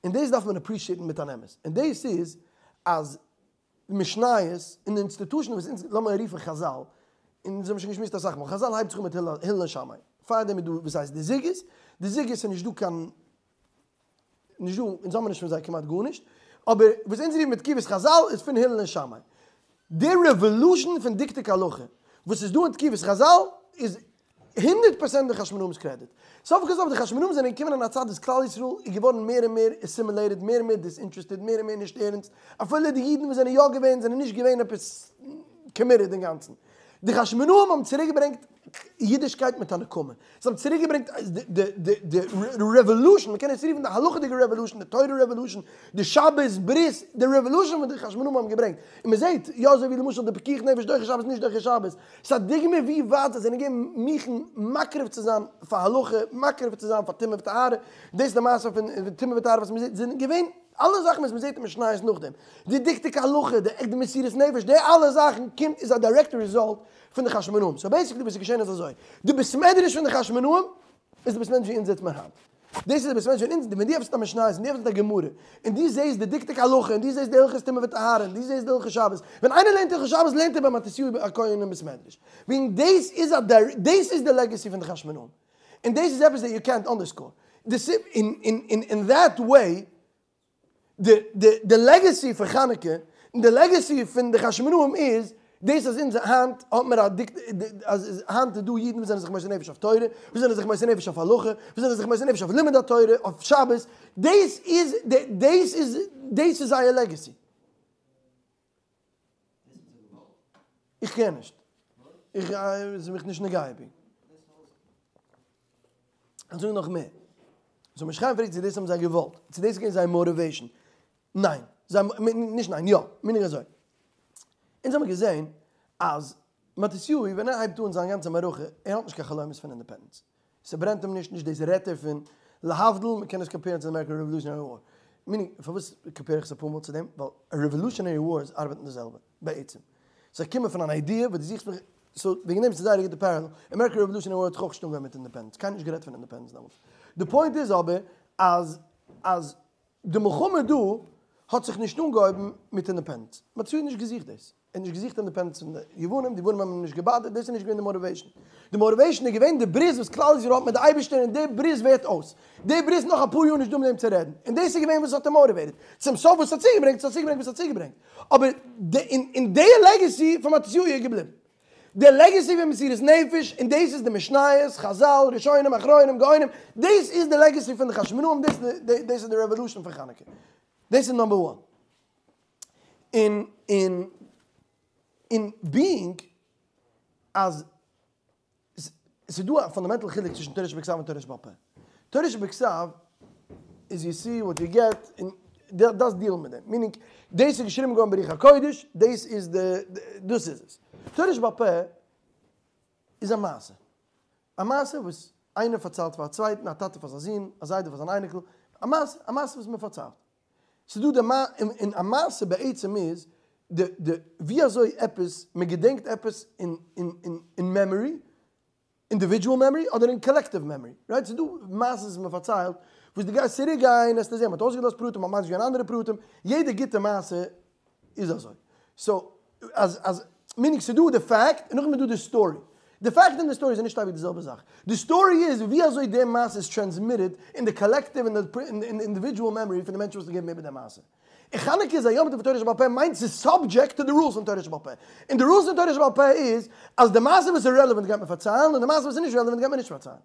און דאס דארף מען appreciate ן מיט אן אמת. און דאס איז אז משניות און די institution וואס אונז, לאמיר רופן חזל, און אונז האבן שוין געשמועסט אסאך מאל, חזל הייבט זיך אן מיט הלל און שמאי. פארדעם איז דא וואס הייסט די זוגות, די זוגות איז נישט דא קיין נישט דא, אונז האבן נישט פון זיי כמעט גארנישט, אבער וואס אונז רופן מיט תקופת חזל איז פון הלל און שמאי. די revolution פון דקדוק הלכה וואס איז דא אין תקופת חזל איז הונדערט פראצענט די חשמונאים'ס credit. סוף כל סוף די חשמונאים זענען געקומען אין א צייט וואס כלל ישראל איז געווארן מער און מער assimilated, מער און מער disinterested, מער און מער נישט ערנסט, אפילו די אידן וואס זענען יא געווען זענען נישט געווען עפעס committed אינגאנצן. די חשמונאים האבן צוריקגעברענגט אידישקייט מיט א נקמה. זיי האבן צוריקגעברענגט די revolution, מ'קען עס רופן די הלכה'דיגע revolution, די תורה revolution, די שבת ברית, די revolution וואס די חשמונאים האבן געברענגט. און מ'זעט, יא אזוי ווי למשל די פיקוח נפש דוחה שבת נישט דוחה שבת, ס'איז א דוגמא ווי ווייט זיי זענען געווען מוכן מקריב צו זיין פאר הלכה, מקריב צו זיין פאר טומאה וטהרה, דאס איז די מעשה פון טומאה וטהרה וואס מ'זעט, זענען געווען אלע זאכן וואס מ'זעט אין משניות נאכדעם, די דקדוק הלכה, די מסירות נפש, די אלע זאכן קומט איז א direct result פון די חשמונאים, so basically וואס איז געשען איז אזוי, די בית מדרש פון די חשמונאים איז די בית מדרש ווי אונז זיצט מיר היינט. דאס איז די בית מדרש ווען אונז, ווען דו עפנסט א משניות און דו עפנסט א גמרא און דו זעסט די דקדוק הלכה און דו זעסט די הלכות טומאה וטהרה און דו זעסט די הלכות שבת, ווען איינער לערנט הלכות שבת לערנט ער ביי מתתיהו הכהן אין בית מדרש. וועגן דאס איז א דאס איז די legacy פון די חשמונאים. און דאס איז עפעס that you can't underscore. אין that way די די legacy פון חנוכה און די legacy פון די חשמונאים איז. דאס אז אונז היינט האט מיר א דיק אז היינט איז דא אידן וואס זענען זיך מוסר נפש אויף תורה, וואס זענען זיך מוסר נפש אויף הלכה, וואס זענען זיך מוסר נפש אויף לימוד התורה, אויף שבת, דאס איז דאס איז דאס איז זייער legacy. איך קען נישט. איך איז מיך נישט נוגע בי. איך זאג נאך מער. So משכן פרעגט צו דאס האבן זיי געוואלט, צו דאס איז געווען זייער motivation. ניין. זיי נישט ניין, יא. מיין איך אזוי. אונז האבן געזען אז מתתיהו ווען ער הייבט אן זיין גאנצע מערכה, ער האט נישט קיין חלומות פון independence. ס'ברענט אים נישט, נישט דאס רעדט ער פון. להבדיל, מ'קען עס compare ן צו די American Revolutionary War. Meaning, פארוואס compare איך עס אפאר מאל צו דעם? ווייל revolutionary wars ארבעטן די זעלבע, בעצם. זיי קומען פון אן idea וואס דו זוכסט מיך, so וועגן דעם איז עס זייער א גוטע parallel. American Revolutionary War האט זיך אויך נישט אנגעהויבן מיט independence, קיינער האט נישט גערעדט פון independence דעמאלטס. די point איז אבער אז אז די מלחמה דא האט זיך נישט אנגעהויבן מיט independence. מען האט צו נישט געזוכט דאס. ער האט נישט געזוכט independence פון די יוונים, די יוונים האבן אים נישט געבאדערט, דאס איז נישט געווען די motivation. די motivation איז געווען די ברית וואס כלל ישראל האט מיט די אייבערשטער און די ברית ווערט אויס. די ברית נאך אפאר יאר נישט דא מיט וועם צו רעדן. און דאס איז געווען וואס האט אים motivated. צום סוף וואס האט צוגעברענגט, ס'האט צוגעברענגט וואס האט צוגעברענגט. אבער די און די legacy פון מתתיהו איז געבליבן. די legacy פון מסירות נפש, און דאס איז די משניות, חזל, ראשונים, אחרונים, גאונים, דאס איז די legacy פון די חשמונאים, דאס איז די revolution פון חנוכה. דאס איז number one. און און און being אז ס'איז דא א fundamental חילוק צווישן תורה שבכתב און תורה שבעל פה. תורה שבכתב איז you see what you get און דאס deal ן מיט דעם. Meaning דאס איז געשריבן געווארן ברוח הקודש, דאס איז די, דאס איז עס. תורה שבעל פה איז א מעשה. א מעשה וואס איינער פארציילט פאר א צווייטן, א טאטע פאר זיין זון, א זיידע פאר זיין אייניקל, א מעשה, א מעשה וואס מען פארציילט. ס'איז דא די מע און א מעשה בעצם איז די די ווי אזוי עפעס, מען געדענקט עפעס אין אין אין אין memory, individual memory אדער אין collective memory, right? ס'איז דא מעשות וואס מען פארציילט וואס דו גייסט צוריק גיין וועסטו זען מען האט אויסגעלאזט פרטים, מען האט מדגיש געווען אנדערע פרטים, יעדע גוטע מעשה איז אזוי. So אז אז meaning ס'איז דא די fact און נאכדעם איז דא די story. די fact און די story זענען נישט אייביג די זעלבע זאך. די story איז ווי אזוי די מעשה איז transmitted אין די collective און די individual memory פון די מענטשן וואס געבן איבער די מעשה. און חנוכה איז א יום טוב פון תורה שבעל פה מיינט ס'איז subject to די rules פון תורה שבעל פה. און די rules פון תורה שבעל פה איז אז די מעשה וואס איז relevant גייט מען פארציילן און די מעשה וואס איז נישט relevant גייט מען נישט פארציילן.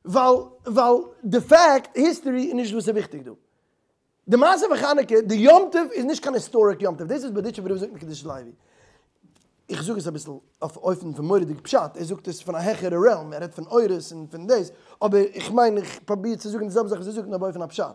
ווייל ווייל די fact, history איז נישט וואס איז וויכטיג דא. די מעשה פון חנוכה, די יום טוב איז נישט קיין historic יום טוב, דאס איז בארדיטשובער רב זאגט אין קדושת לוי. איך זאג עס אביסל אויף אופן פון מורא'דיג פשט, ער זאגט עס פון א העכערע realm, ער רעדט פון אורות און פון דאס, אבער איך מיין איך פרוביר צו זאגן די זעלבע זאך וואס ער זאגט נאר באופן הפשט.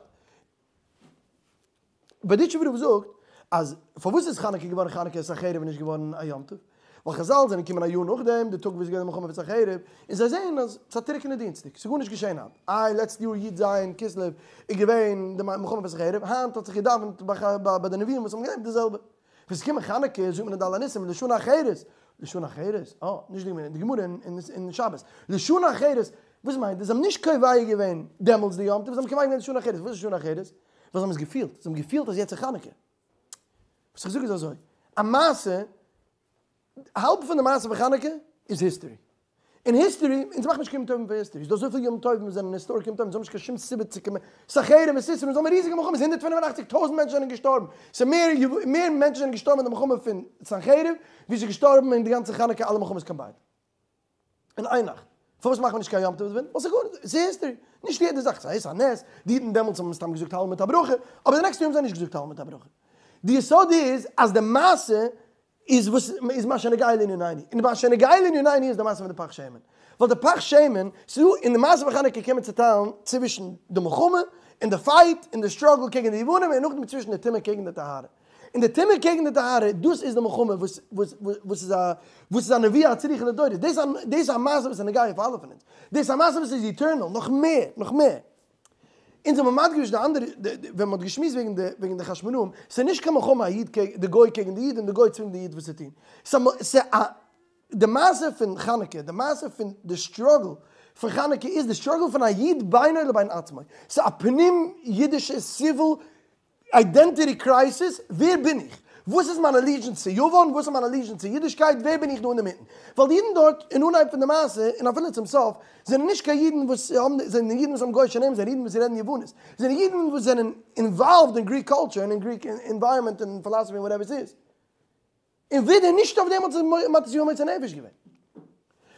בארדיטשובער רב זאגט אז פארוואס איז חנוכה געווארן חנוכת סנחריב און נישט געווארן א יום טוב? ווייל חזל זענען געקומען א יאר נאכדעם, די טאג וואס איז געווען די מלחמה פון סנחריב, און זיי זעען אז ס'איז א טרוקענע דינסטאג, ס'איז גארנישט געשען היינט. איי לעצטע יאר י ז כסלו איז געווען די מלחמה פון סנחריב, היינט האט זיך געדאווענט ביי די נביאים וואס האבן געלעבט די זעלבע. ווען ס'איז געקומען חנוכה זאגט מען אין די על הניסים לשנה אחרת, לשנה אחרת? אה, נישט די גמרא, די גמרא אין שבת, לשנה אחרת, וואס מיינט דאס? זיי האבן נישט קובע געווען דעמאלטס די יום טוב, זיי האבן קובע געווען לשנה אחרת, וואס איז לשנה אחרת? ווייל זיי האבן עס געפילט, זיי האבן געפילט אז יעצט איז חנוכה. וואס איך זאג איז אזוי, א מעשה, האלב פון די מעשה פון חנוכה איז history. אין history, אונז מאכן נישט קיין יום טובים פאר history, ס'איז דא אזויפיל יום טובים וואס זענען historic יום טובים, אונז האבן נישט קיין שום סיבה צו קומען, סנחריב און סיסרא, אונז האבן ריזיגע מלחמות, 185 טויזנט מענטשן זענען געשטארבן, ס'איז מער מער מענטשן זענען געשטארבן אין די מלחמה פון סנחריב, ווי ס'איז געשטארבן אין די גאנצע חנוכה אלע מלחמות combined. אין איין נאכט. פארוואס מאכט מען נישט קיין יום טוב דערפון? ווייל ס'איז גארנישט, ס'איז history. נישט יעדע זאך, ס'איז א נס, די אידן דעמאלטס האבן מסתם געזאגט הלל מיט א ברכה, אבער די נעקסטע יאר האבן זיי נישט געזאגט הלל מיט א ברכה. די יסוד איז אז די מעשה איז וואס איז מה שנוגע לענינינו, און מה שנוגע לענינינו איז די מעשה פון די פך שמן. ווייל די פך שמן, ס'איז דא אין די מעשה פון חנוכה קען מען צוטיילן צווישן די מלחמה און די fight און די struggle קעגן די יוונים און נאכדעם צווישן די טומאה קעגן די טהרה. און די טומאה קעגן די טהרה, דאס איז די מלחמה וואס וואס וואס איז א וואס איז א נבואה הצריכה לדורות, דאס דאס איז א מעשה וואס איז נוגע פאר אלע פון אונז, דאס איז א מעשה וואס איז eternal, נאך מער, נאך מער. אונז האבן מדגיש די אנדערע, ווען מ'האט געשמועסט וועגן די וועגן די חשמונאים, ס'איז נישט קיין מלחמה א איד קעגן די גוי קעגן די איד און די גוי צווינגט די איד וואס צו טון, ס'איז א די מעשה פון חנוכה, די מעשה פון די struggle פון חנוכה איז די struggle פון א איד בינו לבין עצמו, ס'איז א פנים אידישע civil identity crisis, ווער בין איך? וואס איז מיין allegiance צו יוון? וואס איז מיין allegiance צו אידישקייט? ווער בין איך דא אינדערמיטן? ווייל די אידן דארט אין אנהייב פון די מעשה און אפילו צום סוף זענען נישט קיין אידן וואס האבן, זענען אידן וואס האבן גוי'אישע נעמען, זענען אידן וואס רעדן יוונית, זענען אידן וואס זענען involved אין Greek culture און אין Greek environment און philosophy און whatever ס'איז. און ווידער נישט אויף דעם האט זיך מתתיהו מוסר נפש געווען.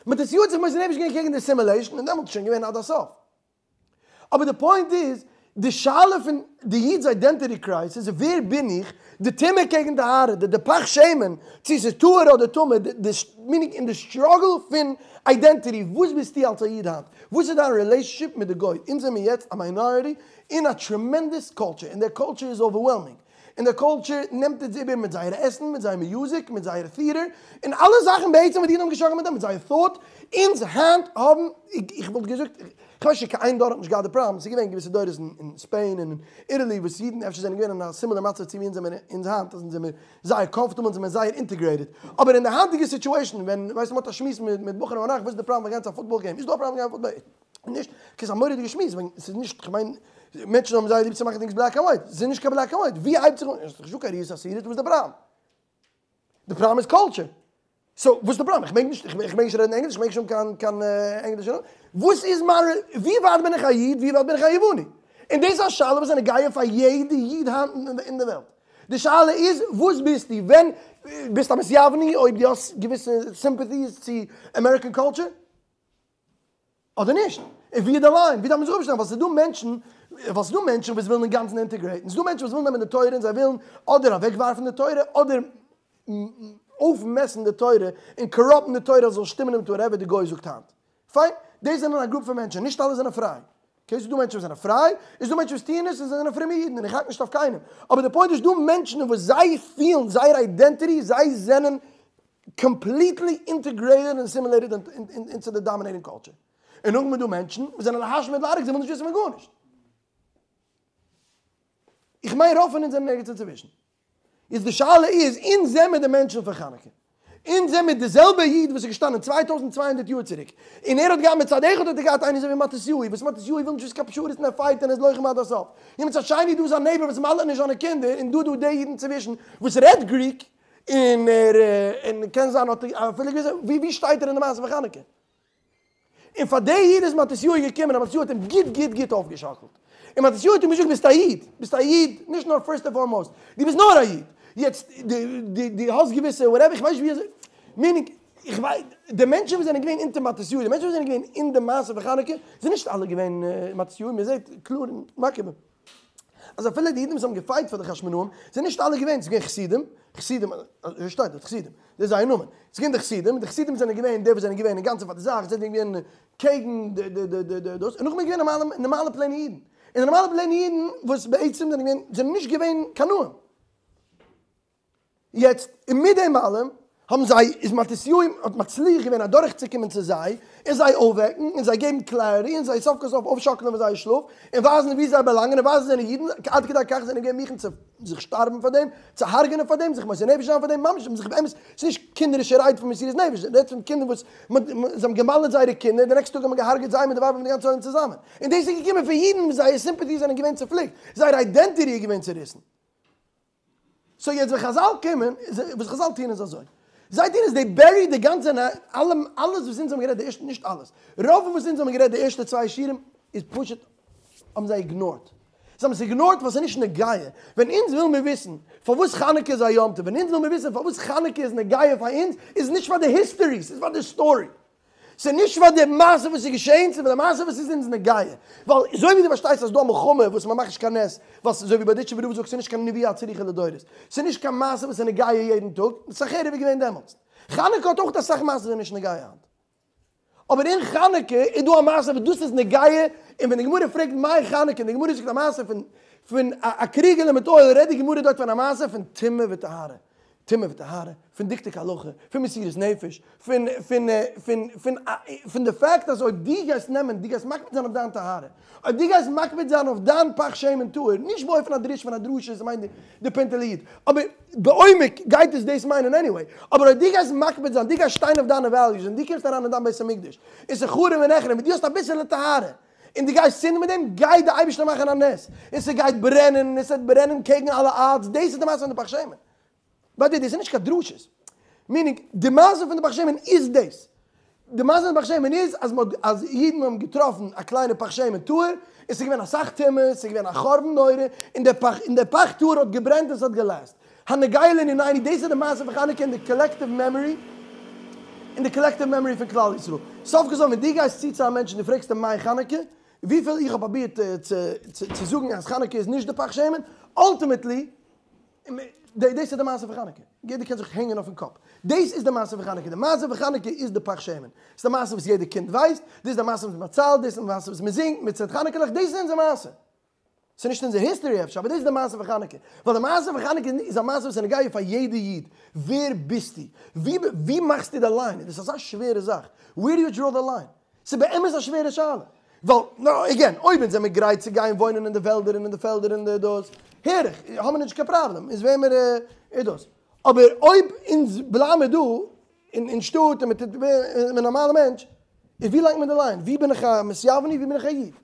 מתתיהו האט זיך מוסר נפש געווען קעגן די אסימילעישן און דעמאלט איז שוין געווען עד הסוף. אבער די point איז, די שאלה פון די איד'ס identity crisis, ווער בין איך, די טומאה קעגן טהרה, די פך שמן, צו ס'איז טהור אדער טמא, די meaning אין די struggle פון identity, וואס ביסטו אלס א איד היינט? וואס איז דיין relationship מיט די גוי? אונז זעמיר יעצט א minority אין א tremendous culture, און דער culture איז overwhelming, און דער culture נעמט אונז איבער מיט זייער עסן, מיט זייער music, מיט זייער theater, און אלע זאכן בעצם וואס די אידן האבן געשאקלט מיט דעם, מיט זייער thought, אונז היינט האבן, איך וואלט געזאגט, איך ווייס נישט קיין איין דור האט נישט געהאט די פראבלעם, ס'איז געווען געוויסע דורות אין Spain און אין Italy וואס אידן אפשר זענען געווען אין א similar מצב צו ווי אונז זעמיר אונז היינט, אז אונז זעמיר זייער comfortable אונז זעמיר זייער integrated, אבער אין די היינטיגע situation ווען ווייסט מ'האט א שמועס מיט בחורים ביינאכט וואס איז די פראבלעם פון גיין צו א football game, איז דא א פראבלעם גיין football game? נישט, ס'איז א מורא'דיגע שמועס, ווען ס'איז נישט, כ'מיין מענטשן האבן זייער ליב צו מאכן things black and white, ס'איז נישט קיין black and white, ווי הייבט זיך אן, ס'איז נישטא קיין ראיות אסורות, וואס איז די פראבלעם? די פראבלעם איז culture. So וואס איז די פראבלעם? איך מעג נישט, איך מעג נישט רעדן ענגליש, איך מעג נישט האבן קיין קיין ענגלישע נאמען. וואס איז מיין, ווי ווייט בין איך א איד, ווי ווייט בין איך א יווני? און דאס איז א שאלה וואס איז נוגע פאר יעדע איד היינט אין די וועלט. די שאלה איז וואס ביסטו, ווען ביסט א מתיווני אויב דו האסט געוויסע sympathies צו American culture? אדער נישט? און ווי איז די line? ווי דארף מען זיך אפשטעלן? ווייל ס'איז דא מענטשן, ווייל ס'איז דא מענטשן וואס ווילן אינגאנצן integrate ן, ס'איז דא מענטשן וואס ווילן נעמען די תורה און זיי ווילן אדער אוועקווארפן די תורה, אדער אויפמעסן די תורה און corrupt ן די תורה אז עס זאל שטימען מיט whatever די גוי זאגט היינט. פיין, דאס זענען א group פון מענטשן, נישט אלע זענען פריי. Okay, ס'איז דא מענטשן וואס זענען פריי, און ס'איז דא מענטשן וואס טוען עס און זיי זענען פרומע אידן, און איך האק נישט אויף קיינעם. אבער די point איז, ס'דא מענטשן וואס זיי פילן זייער identity, זיי זענען completely integrated און assimilated into די dominating culture. און נאכדעם איז דא מענטשן וואס זענען להשמיד להרוג, זיי ווילן נישט וויסן פון גארנישט. איך מיין רוב פון אונז זענען ערגעץ אינצווישן. איז די שאלה איז, אונז זעמיר די מענטשן פון חנוכה? אונז זעמיר די זעלבע איד וואס איז געשטאנען 2200 יאר צוריק, און ער האט געהאט מצד אחד האט ער געהאט איינער אזוי ווי מתתיהו, וואס מתתיהו וויל נישט וויסן קיין פשרות און ער fight און ער איז לוחם עד הסוף. און מצד שני דא איז א neighbor וואס מל'עט נישט זיינע קינדער, און דא דא די אידן צווישן וואס רעדט Greek, און ער און קען זיין האט ער אפילו געוויסע ווי ווי שטייט ער אין די מעשה פון חנוכה? און פאר די איד איז מתתיהו געקומען און מתתיהו האט אים גוט גוט גוט אויפגעשאקלט און מתתיהו האט אים געזאגט ביסט א איד ביסט א איד נישט נאר first and foremost דו ביסט נאר א איד יעצט דו דו דו האסט געוויסע whatever איך ווייס נישט ווי אזוי meaning איך ווייס די מענטשן וואס זענען געווען אונטער מתתיהו די מענטשן וואס זענען געווען אין די מעשה פון חנוכה זענען נישט אלע געווען מתתיהו מען זעט קלאר אין מקבים. אז אפילו די אידן וואס האבן גע fight פאר די חשמונאים, זענען נישט אלע געווען, ס'איז געווען חסידים, חסידים, אזוי שטייט דארט, חסידים, דאס איז זייער נאמען, ס'איז געווען די חסידים, די חסידים זענען געווען די וואס זענען געווען אינגאנצן פאר די זאך, זיי זענען געווען קעגן די די די די די דאס, און נאכדעם איז געווען נארמאלע נארמאלע plain ע אידן, און די נארמאלע plain ע אידן וואס בעצם זענען געווען, זענען נישט געווען קנאים. יעצט, און מיט דעם אלעם האבן זיי, איז מתתיהו האט מצליח געווען אדורכצוקומען צו זיי, און זיי אויפוועקן, און זיי געבן clarity, און זיי סוף כל סוף אויפשאקלען פון זייער שלאף, און ווייזן וואו זיי באלאנגען, און ווייזן זיי זענען אידן, עד כדי כך זענען געווען מוכן צו זיך שטארבן פאר דעם, צו הרג'נען פאר דעם, זיך מוסר נפש זיין פאר דעם, ממש זיך באמת, ס'איז נישט קינדערישע רייד פון מסירות נפש, רעדט פון קינדער וואס זיי האבן גע'מל'עט זייערע קינדער, די נעקסטע טאג האט מען געהארגעט זיי מיט די ווייבער מיט די גאנצע עולם צוזאמען. און דאס איז געקומען פון אידן וואס זייער sympathy זענען געווען צופליקט, זייער identity איז געווען צוריסן. So יעצט ווען חזל קומען, וואס חזל טוען איז אזוי, זיי טוען איז they bury די גאנצע אלע אלעס וואס אונז האבן גערעדט די ערשטע, נישט אלעס, רוב פון וואס אונז האבן גערעדט די ערשטע צוויי שיעורים איז פשוט האבן זיי ignored, זיי האבן עס ignored ווייל ס'איז נישט נוגע, ווען אונז ווילן מיר וויסן פארוואס חנוכה איז א יום טוב, ווען אונז ווילן מיר וויסן פארוואס חנוכה איז נוגע פאר אונז, איז נישט פאר די history, ס'איז פאר די story. ס'איז נישט פאר די מעשה וואס איז געשעהן, ס'איז פאר די מעשה וואס איז אונז נוגע. ווייל אזוי ווי דו פארשטייסט אז ס'דא א מלחמה וואס מ'מאכט נישט קיין נס, ווייל ס'איז אזוי ווי בארדיטשובער רב זאגט ס'איז נישט קיין נבואה הצריכה לדורות. ס'איז נישט קיין מעשה וואס איז נוגע יעדן טאג, סנחריב איז געווען דעמאלטס. חנוכה האט אויך אסאך מעשות וואס איז נישט נוגע היינט. אבער אין חנוכה איז דא א מעשה וואס דאס איז נוגע, און ווען די גמרא פרעגט מאי חנוכה און די גמרא זאגט א מעשה פון פון א קריגעלע מיט oil רעדט די גמרא דארט פון א מעשה פון טומאה וטהרה. טומאה וטהרה, פון דקדוק הלכה, פון מסירות נפש, פון פון פון פון פון די fact אז אויב דו גייסט נעמען, דו גייסט מקפיד זיין אויף דיין טהרה, אויב דו גייסט מקפיד זיין אויף דיין פך שמן טהור, נישט באופן הדרוש פון א דרשה, עס מיינט די פינטעלע איד, אבער בעומק גייט עס דאס מיינען anyway, אבער אויב דו גייסט מקפיד זיין, דו גייסט שטיין אויף דיינע values און דו קומסט אריין אין דיין בית המקדש, און ס'איז חרוב ונחרב, און דו האסט אביסעלע טהרה, און דו גייסט צינדן מיט דעם, גייט די אייבערשטער מאכן א נס, און ס'גייט ברענען, און עס וועט ברענען קעגן אלע odds, דאס איז די מעשה פון די פך שמן. ביי די, דאס איז נישט קיין דרשות. meaning, די מעשה פון די פך שמן איז דאס. די מעשה פון די פך שמן איז אז מ'האט, אז אידן האבן געטראפן א קליינע פך שמן טהור, און ס'איז געווען אסאך טומאה, ס'איז געווען א חורבן נורא, און דער פך, און דער פך טהור האט געברענט און ס'האט גע last. הנוגע לענינינו, דאס איז די מעשה פון חנוכה אין די collective memory, אין די collective memory פון כלל ישראל. סוף כל סוף ווען דו גייסט צו צו א מענטש און דו פרעגסט אים מאי חנוכה, וויפיל איך האב פרובירט צו זאגן אז חנוכה איז נישט די פך שמן, ultimately, דאס איז די מעשה פון חנוכה. יעדער קען זיך הענגען אויפן קאפ. דאס איז די מעשה פון חנוכה. די מעשה פון חנוכה איז די פך שמן. ס'איז די מעשה וואס יעדער קינד ווייסט, דאס איז די מעשה וואס מ'פארציילט, דאס איז די מעשה וואס מ'זינגט, מ'צינדט חנוכה ליכט, דאס איז אונזער מעשה. ס'איז נישט אונזער history אפשר, אבער דאס איז די מעשה פון חנוכה. ווייל די מעשה פון חנוכה איז א מעשה וואס איז נוגע פאר יעדע איד. ווער ביסטו? ווי מאכסטו די line? דאס איז אזא שווערע זאך. Where do you draw the line? ס'איז באמת א שווערע שאלה. ווייל, נאו, again, אויב אונז זעמיר גרייט צו גיין וואוינען אין די וועלדער און אין די פעלדער און די דאס, הער איך, האמיר נישט קיין פראבלעם, אונז ווערמיר דאס. אבער אויב אונז בלייבמיר דא אין שטאט און מ'טוט ווי א נארמאלע מענטש, איז ווי לייגט מען די line? ווי בין איך א מתיווני? ווי בין איך א איד?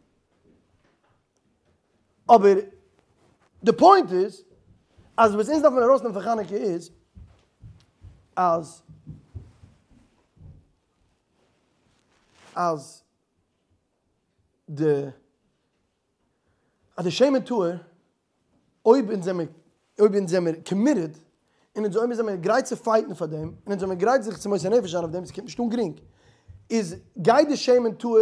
אבער די point איז אז וואס אונז דארף מען ארויסנעמען פון חנוכה איז אז אז די אז די שמן טהור אויב אונז זעמיר אויב אונז זעמיר committed און אונז אויב אונז זעמיר גרייט צו fight ן פאר דעם און אונז זעמיר גרייט זיך צו מוסר נפש זיין אויף דעם ס'קומט נישט אן גרינג איז גייט די שמן טהור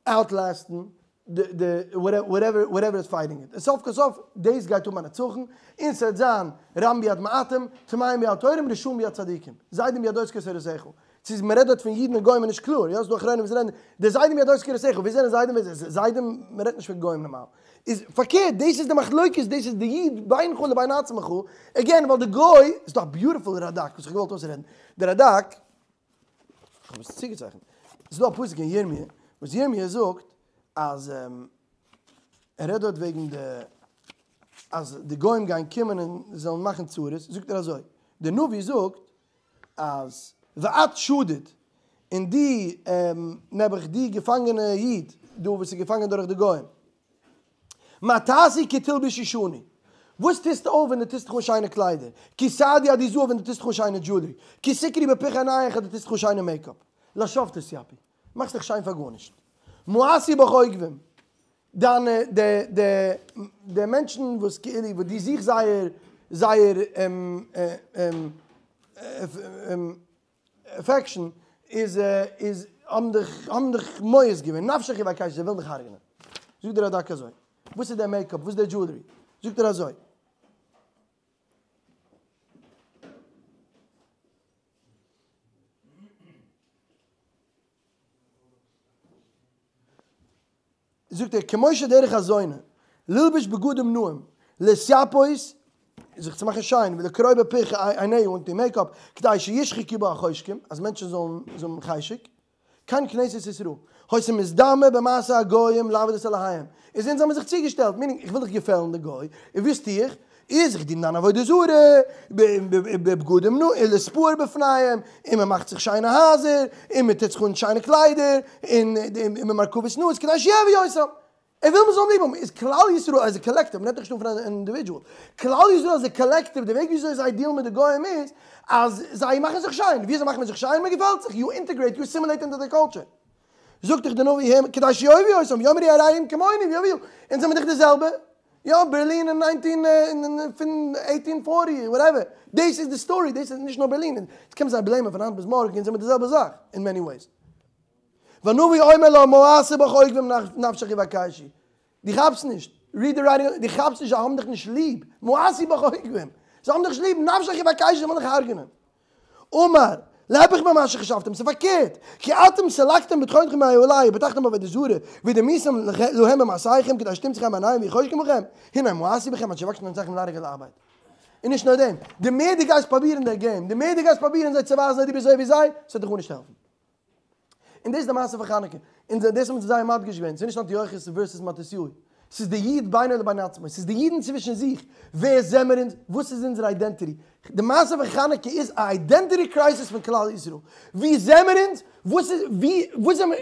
outlast ן די די whatever whatever איז fighting it, און סוף כל סוף דאס גייט האבן א נצחון, און ס'וועט זיין רם ביד מעטים, טמאים ביד טהורים, רשעים ביד צדיקים, זדים ביד עוסקי תורתך, צו מ'רעדט דארט פון אידן און גוים איז נישט קלאר, יא ס'דא אחרונים וואס רעדן, די זדים ביד עוסקי תורתך, ווער זענען זדים ווער זענען זדים, מ'רעדט נישט פון גוים נארמאל, איז פארקערט דאס איז די מחלוקת, דאס איז די איד בינך לבין עצמך, again ווייל די גוי, ס'דא א beautiful רד"ק וואס איך האב געוואלט אויסרעדן, די רד"ק, איך האב עס צוגעצייכנט. עס איז דא א פסוק אין ירמיה, וואס ירמיה זאגט אז ער רעדט דארט וועגן די אז די גוים גייען קומען און זאלן מאכן צרות, זאגט ער אזוי, דער נביא זאגט אז ואת שדוד, און די נעבעך די געפאנגענע איד דא וואס איז געפאנגען דורך די גוים, מה תעשי כי תלבשי שני? וואס טוסטו אויף ווען דו טוסט דיך אן שיינע קליידער? כי תעדי עדי זהב ווען דו טוסט דיך אן שיינע jewelry? כי תקרי בפך עיניך אז דו טוסט דיך אן שיינע makeup? לשוא תתיפי. מאכסט דיך שיין פאר גארנישט. מאסו בך אוגבים. דיינע די די די מענטשן וואס כאילו וואס דו זוכסט זייער זייער affection איז איז האבן דיך האבן דיך מואס געווען, נפשך יבקשו, זיי ווילן דיך הרג'נען. זאגט דער רד"ק אזוי, וואס איז דער makeup, וואס איז דער jewelry? זאגט ער אזוי. זאגט ער, כמו שדרך הזונה, ללבוש בגדים נאים, להתיפות, זיך צו מאכן שיין, ולקרוא בפך עיניה און די makeup, כדי שישחקו בה החושקים, אז מענטשן זאלן האבן חשק, כן כנסת ישראל, היתה מתדמה במעשה הגויים לעבוד את אלהיהם, איז אונז האבן זיך צוגעשטעלט, meaning איך וויל דאך געפעלן די גוי, און וואס טו איך? איז איך דין דיין עבודה זרה, בבגדים נאים, להתפאר בפניהם, און מען מאכט זיך שיינע הייזער, און מען טוט זיך אן שיינע קליידער, און במרכבות נאות, כדי שיאהבו אותם. ער וויל מען זאל אים ליב האבן. איז כלל ישראל as a collective, מען רעדט דאך נישט דא פון אן individual, כלל ישראל as a collective, די וועג וויאזוי זיי deal ן מיט די גוים איז, אז זיי מאכן זיך שיין. וויאזוי מאכט מען זיך שיין? מען געפעלט זיך, you integrate, you assimilate into די culture. זאגט דאך די נביא הם, כדי שיאהבו אותם, ויאמרו הרי הם כמונו, ויאהבו, אונז זעמיר דאך די זעלבע. יא, בערלין אין nineteen, פון eighteen forty, whatever. דאס איז די story, דאס איז נישט נאר בערלין. אונז קען מען זיי blame ען פון היינט ביז מארגן, אונז זעמיר די זעלבע זאך, אין many ways. והנביא אומר לה מאסו בך אוגבים נפשך יבקשו. דו כאפסט נישט. Read the writing, דו כאפסט נישט, זיי האבן דיך נישט ליב. מאסו בך אוגבים. זיי האבן דיך נישט ליב, נפשך יבקשו, זיי ווילן דיך הרג'נען. אמר, להיפך ממה שחשבתם, ס'איז פארקערט, כי אתם סלקתם בטחונכם מעלי ובטחתם בעבודה זרה, ודמיתם להם במעשיכם כדי שתמצא חן בעיניהם ויחשקו בכם, הנה מאסו בכם עד שיבקשו לנצחכם להרג ולאבד. און נישט נאר דעם, די מער דו גייסט פראבירן דער game, די מער דו גייסט פראבירן זיי צו ווייזן אז דו ביסט אזוי ווי זיי, ס'וועט דיך גארנישט העלפן. און דאס איז די מעשה פון חנוכה. און דאס האבן זיי זייער מדגיש געווען, ס'איז נישט אנטיוכוס versus מתתיהו, ס'איז די איד בינו לבין עצמו, ס'איז די אידן צווישן זיך, ווער זעמער אונז, וואס איז אונזער identity. די מעשה פון חנוכה איז א identity crisis פון כלל ישראל. ווי זעמער אונז, וואס איז, ווי, וואס זעמער,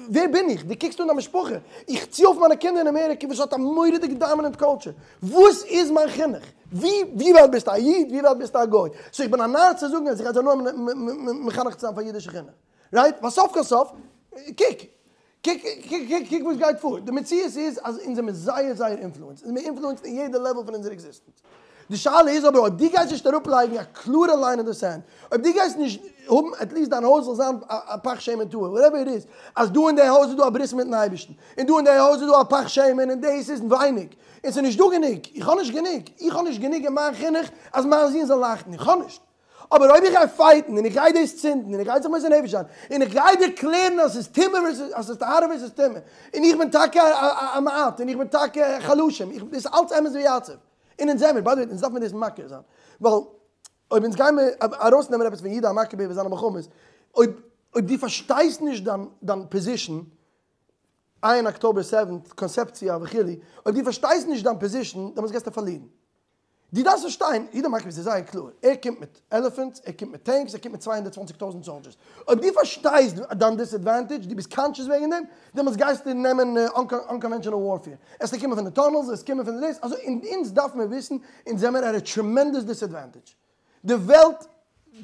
ווער בין איך? דו קוקסט אן דיין משפחה, איך צי אויף מיינע קינדער אין אמעריקע וואס האט א מורא'דיגע dominant culture, וואס איז מיין חינוך? ווי ווי ווייט ביסטו א איד, ווי ווייט ביסטו א גוי? So איך בין א נאר צו זאגן אז איך גיי זיי נאר מחנך צו זיין פאר אידישע חינוך. Right? ווייל סוף כל סוף, קוק, קוק, קוק, קוק, קוק וואס גייט פאר. די מציאות איז אז אונז זעמיר זייער זייער influenced. אונז זעמיר influenced אין יעדע level פון אונזער existence. די שאלה איז אבער אויב דו גייסט נישט אראפלייגן א קלארע line in the sand, אויב דו גייסט נישט האבן at least דיין הויז זאל זיין א פך שמן טהור, whatever it is, אז דא אין די הויז איז דא א ברית מיטן אייבערשטן, און דא אין די הויז איז דא א פך שמן און דאס איז ווייניג, און ס'איז נישט דא גענוג, איך האב נישט גענוג, איך האב נישט גענוג אין מיין חינוך אז מיין זון זאל לייכטן, איך האב נישט. אבער אויב איך גיי fight ן און איך גיי דאס צינדן און איך גיי זיך מוסר נפש זיין און איך גיי דערקלערן אז ס'איז טומאה versus אז ס'איז טהרה versus טומאה און איך בין טאקע א מעט און איך בין טאקע חלשים, איך, דאס איז אלץ אמת ויציב. און אונז זעמיר, by the way, אונז דארף מיר דאס מכיר זיין. ווייל אויב אונז גיימיר ארויסנעמען עפעס פון יהודה המכבי איבער זיינע מלחמות, אויב אויב דו פארשטייסט נישט דיין דיין position, עיין October seventh, קאנסעפציע וכו', אויב דו פארשטייסט נישט דיין position, דעמאלטס גייסטו פארלירן. דו דארפסט פארשטיין, יהודה המכבי איז זייער קלאר, ער קומט מיט elephants, ער קומט מיט tanks, ער קומט מיט 220 טויזנט soldiers. אויב דו פארשטייסט דיין disadvantage, דו ביסט conscious וועגן דעם, דעמאלטס גייסטו נעמען unconventional warfare. עס וועט קומען פון די tunnels, עס קומען פון די דאס, אזוי און אונז דארף מיר וויסן, אונז זעמיר at a tremendous disadvantage. די וועלט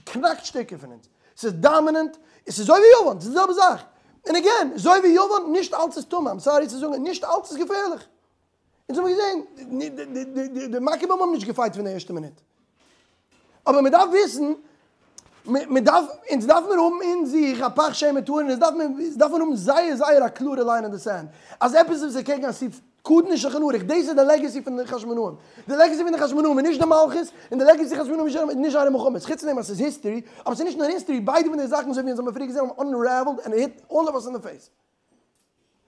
קנאקט שטיקער פון אונז. ס'איז dominant, עס איז אזוי ווי יוון, ס'איז די זעלבע זאך. און again, אזוי ווי יוון, נישט אלץ איז טמא, I'm sorry צו זאגן, נישט אלץ איז געפערליך. אונז האבן געזען, די מכבים האבן נישט גע fight פון די ערשטע מינוט. אבער מען דארף וויסן, מען דארף, אונז דארף מיר האבן אין זיך א פך שמן טהור, און אונז דארף מיר, אונז דארף מיר האבן זייער זייער א קלארע line אין די sand, אז עפעס וואס איז קעגן א סעיף קטן אין שלחן ערוך, דאס איז די legacy פון די חשמונאים. די legacy פון די חשמונאים איז נישט די מלכות, און די legacy פון חשמונאים איז נישט זייערע מלחמות, חוץ פון דעם אז ס'איז history, אבער ס'איז נישט נאר history, ביידע פון די זאכן אזוי ווי אונז האבן פריער געזען האבן unraveled and hit all of us in the face.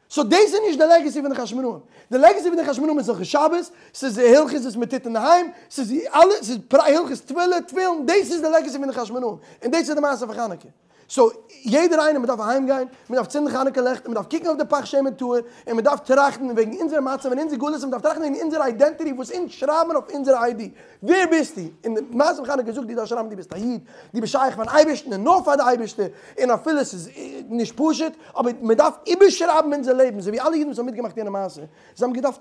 So דאס איז נישט די legacy פון די חשמונאים. די legacy פון די חשמונאים איז הלכות שבת, ס'איז הלכות וואס מ'טוט אינדערהיים, ס'איז אלע, ס'איז הלכות תפילה, תפילין, דאס איז די legacy פון די חשמונאים. און דאס איז די מעשה פון חנוכה. So יעדער איינער, מ'דארף אהיים גיין, מ'דארף צינדן חנוכה לעכט, און מ'דארף קוקן אויף די פך שמן טהור, און מ'דארף טראכטן וועגן אונזער מצב און אונזער גלות, און מ'דארף טראכטן וועגן אונזער identity וואס אונז שרייבן אויף אונזער ID. ווער ביסטו? און די מעשה פון חנוכה זאגט דו דארפסט שרייבן דו ביסט א איד, דו ביסט שייך פארן אייבערשטן און נאר פאר די אייבערשטער, און אפילו עס איז נישט פשוט, אבער מען דארף איבערשרייבן אונזער לעבן, אזוי ווי אלע אידן וואס האבן מיטגעמאכט יענע מעשה, זיי האבן געדארפט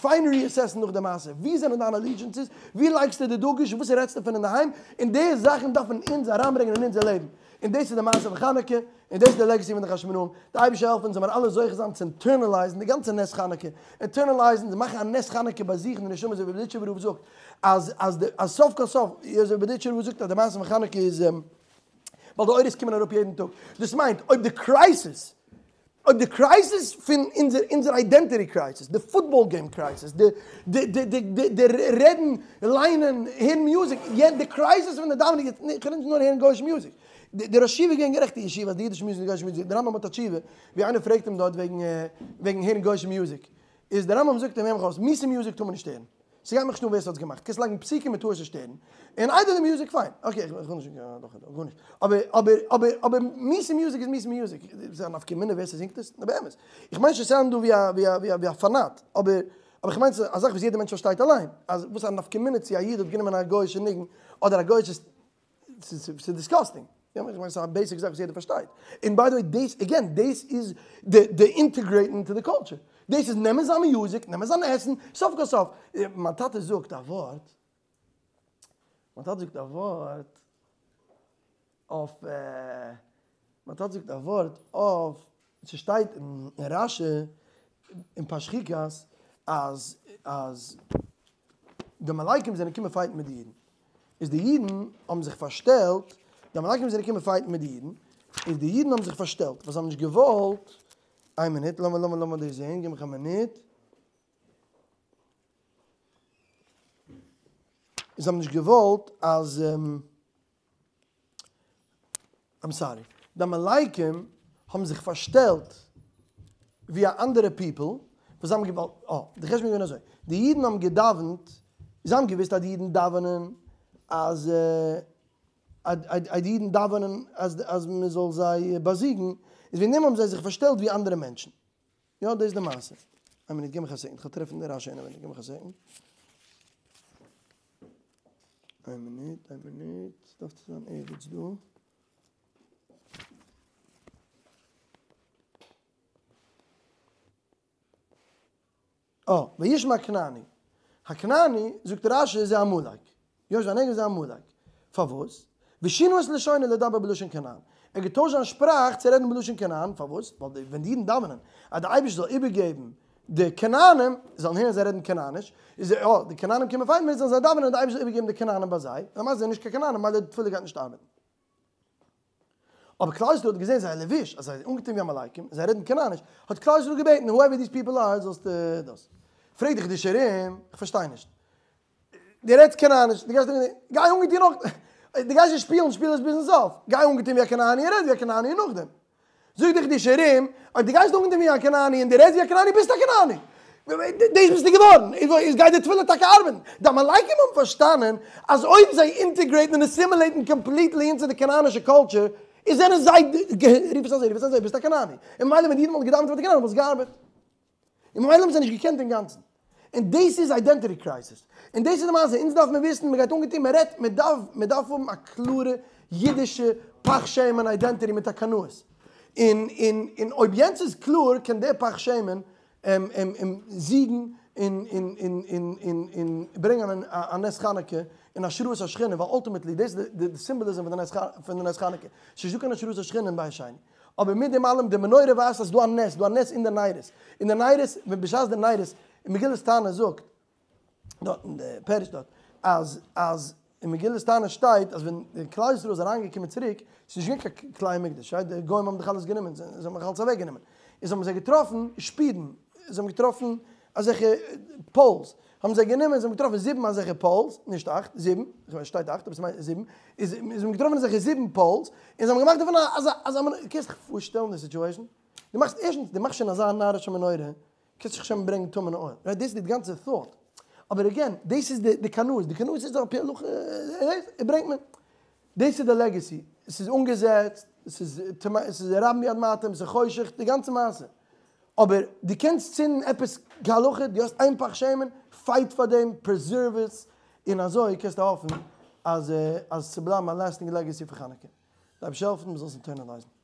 פיין reassess ן נאך די מעשה, ווי זענען דיינע allegiances, ווי לייגסטו די דגוש, וואס רעדסטו פון אינדערהיים, און די זאכן דארפן אונז אריינברענגען אין אונזער לעבן, און דאס איז די מעשה פון חנוכה, און דאס איז די legacy פון די חשמונאים, די אייבערשטער העלפן אונז זאל מיר אלע זוכה זיין צו internalize ן די גאנצע נס חנוכה, internalize ן, מאכן א נס חנוכה ביי זיך אין די נשמה אזוי ווי בארדיטשובער רב זאגט אז אז די אז סוף כל סוף, אזוי ווי בארדיטשובער רב זאגט אז די מעשה פון חנוכה איז ווייל די אורות קומען אראפ יעדן טאג, דאס מיינט אויב די crisis אויב די crisis פון אונזער אונזער identity crisis, די football game crisis, די די די די די די רעדן, ליינען, הערן music, די crisis פון די דאווענען, איך רעד נישט נאר הערן גוי'אישע music, די ראש ישיבה איז געווען גערעכט אין ישיבה אז די אידישע music איז גוי'אישע music, די רמב ם האט א תשובה ווי איינער פרעגט אים דארט וועגן וועגן הערן גוי'אישע music, איז די רמב ם זאגט אים הער מיך אויס, מיסע music טאר מען נישט הערן, ס'גייט מיך נישט אן ווער ס'האט עס געמאכט, קענסט לייגן פסוקים מען טאר עס נישט הערן, און איידער די music פיין, okay איך וויל נישט גארנישט, אבער אבער אבער אבער מיסע music איז מיסע music, איז א נפקא מינה ווער ס'זינגט עס? נאר באמת, איך מיין נישט צו sound ן דא ווי א ווי א ווי א פאנאט, אבער אבער איך מיין ס'איז א זאך וואס יעדער מענטש פארשטייט אליין, אז וואס א נפקא מינה צו א איד האט גענומען א גוי'אישע ניגון אדער א גוי'אישע ס'איז disgusting. יא, איך מיין ס'איז א basic זאך וואס יעדער פארשטייט. און by the way דאס, again, דאס איז די די integrate ן to the culture. דאס איז נעמען זיין music, נעמען זיין עסן, סוף כל סוף, מיין טאטע זאגט א ווארט, מיין טאטע זאגט א ווארט אויף, מיין טאטע זאגט א ווארט אויף, ס'שטייט אין רשי אין פרשת חוקת אז אז די עמלקים זענען געקומען fight ן מיט די אידן, איז די אידן האבן זיך פארשטעלט, די עמלקים זענען געקומען fight ן מיט די אידן, איז די אידן האבן זיך פארשטעלט, ווייל זיי האבן נישט געוואלט, איין מינוט, לאמיר לאמיר לאמיר דאס זעהן, גיב מיך א מינוט. זיי האבן נישט געוואלט אז. I'm sorry. די עמלקים האבן זיך פארשטעלט ווי א אנדערע people וואס זיי האבן געוואלט, אה, די חשבון איז געווען אזוי, די אידן האבן געדאווענט, זיי האבן געוואוסט אז די אידן דאווענען אז אז די אידן דאווענען אז אז מען זאל זיי באזיגן, איז וועגן דעם האבן זיי זיך פארשטעלט ווי אנדערע מענטשן. יא דאס איז די מעשה. איין מינוט גיב מיך א second, כ'וועל טרעפן די רשי אינעווייניג, גיב מיך א second. איין מינוט, איין מינוט, ס'דארף צו זיין ערגעץ דא. אה, וישמע הכנעני. הכנעני, זאגט רשי, זה עמלק. יושב הנגב זה עמלק. פארוואס? ושינה את לשונו לדבר בלשון כנען. ער האט געטוישט זיין שפראך צו רעדן בלשון כנען, פארוואס? ווייל ווען די אידן דאווענען אז די אייבערשטער זאל איבערגעבן. די כנענים זאלן הערן זיי רעדן כנעניש, איז אה, די כנענים קומען fight ן מיט אונז, זאלן זיי דאווענען און די אייבערשטער זאל איבערגעבן די כנענים ביי זיי, למעשה זענען נישט קיין כנענים ממילא די תפילה גייט נישט ארבעטן. אבער כלל ישראל האט געזען זייער לבוש, אז זיי זענען אנגעטון ווי עמלקים, און זיי רעדן כנעניש, האט כלל ישראל געבעטן, whoever these people are, זאלסטו דאס. פרעגט די חידושי הרי"ם, איך פארשטיי נישט. דו רעדסט כנעניש, דו גייסט אנגעטון, גיי אנגעטון נאך, דו גייסט נישט שפילן, שפיל עס ביזן סוף, גיי אנגעטון ווי א כנעני און רעד ווי א כנעני נאכדעם. זאג דיך די שרים, אויב דו גייסט אנגעטון ווי א כנעני און דו רעדסט ווי א כנעני ביסטו א כנעני! דאס ביסטו געווארן! איז גייט די תפילה טאקע ארבעטן? די עמלקים האבן פארשטאנען אז אויב זיי integrate ן און assimilate ן completely into די כנענישע culture, איז זענען זיי, רוף עס אזוי, רוף עס אזוי, ביסט א כנעני. און ממילא ווען די אידן וואלטן געדאווענט פאר די כנענים וואלט עס געארבעט. און ממילא האבן זיי נישט געקענט אינגאנצן. און דאס איז identity crisis. און דאס איז די מעשה, אונז דארף מען וויסן, מען גייט אנגעטון, מען רעדט, מען דארף, מען דארף האבן א קלארע אידישע פך שמן identity מיט א קנאות. און, און, און אויב יענץ איז קלאר, קען דער פך שמן זיגן און, און, און, און, און, און ברענגען א נס חנוכה און השראת השכינה, ווייל ultimately דאס איז די symbolism פון די נס חנוכה. ס'איז נישטא קיין השראת השכינה אין בית שני. אבער מיט דעם אלעם, די מנורה ווייזט אז ס'איז דא א נס, דא א נס אין די נרות. אין די נרות, ווען בשעת די נרות, אין מגילת תענית זאגט, דארט אין די פירוש דארט, אז אז אין מגילת תענית שטייט אז ווען כלל ישראל איז אריינגעקומען צוריק, ס'איז נישט געווען קיין כלי מקדש, right? די גוים האבן דאך אלעס גענומען, זיי האבן דאך אלעס אוועקגענומען. איז האבן זיי געטראפן שפירן, זיי האבן געטראפן אזעלכע poles, האבן זיי גענומען, זיי האבן געטראפן זיבן אזעלכע poles, נישט אכט, זיבן, איך מיין שטייט אכט, אבער ס'מיינט זיבן, איז זיי האבן געטראפן אזעלכע זיבן poles, און זיי האבן געמאכט דערפון א אזא אזא מנורה, קענסט דיך פארשטעלן די situation? דו מאכסט ערשטנס, דו מאכסט שוין אזא נארישע מנורה, קענסט זיך שוין ברענגען טמא'נע oil, right? דאס איז די גאנצע thought. אבער again, דאס איז די קנאות, די קנאות איז על פי הלכה, דאס ברענגט מען. דאס איז די legacy, ס'איז אנגעזעצט, ס'איז ס'איז רבים ביד מעטים, ס'איז חושך, די גאנצע מעשה. אבער דו קענסט צינדן עפעס כהלכה, דו האסט איין פך שמן, fight פאר דעם, preserve עס, און אזוי קענסטו האפן אז אז ס'בלייבן א lasting legacy פון חנוכה. די אייבערשטער העלפן מ'זאל עס internalize ן.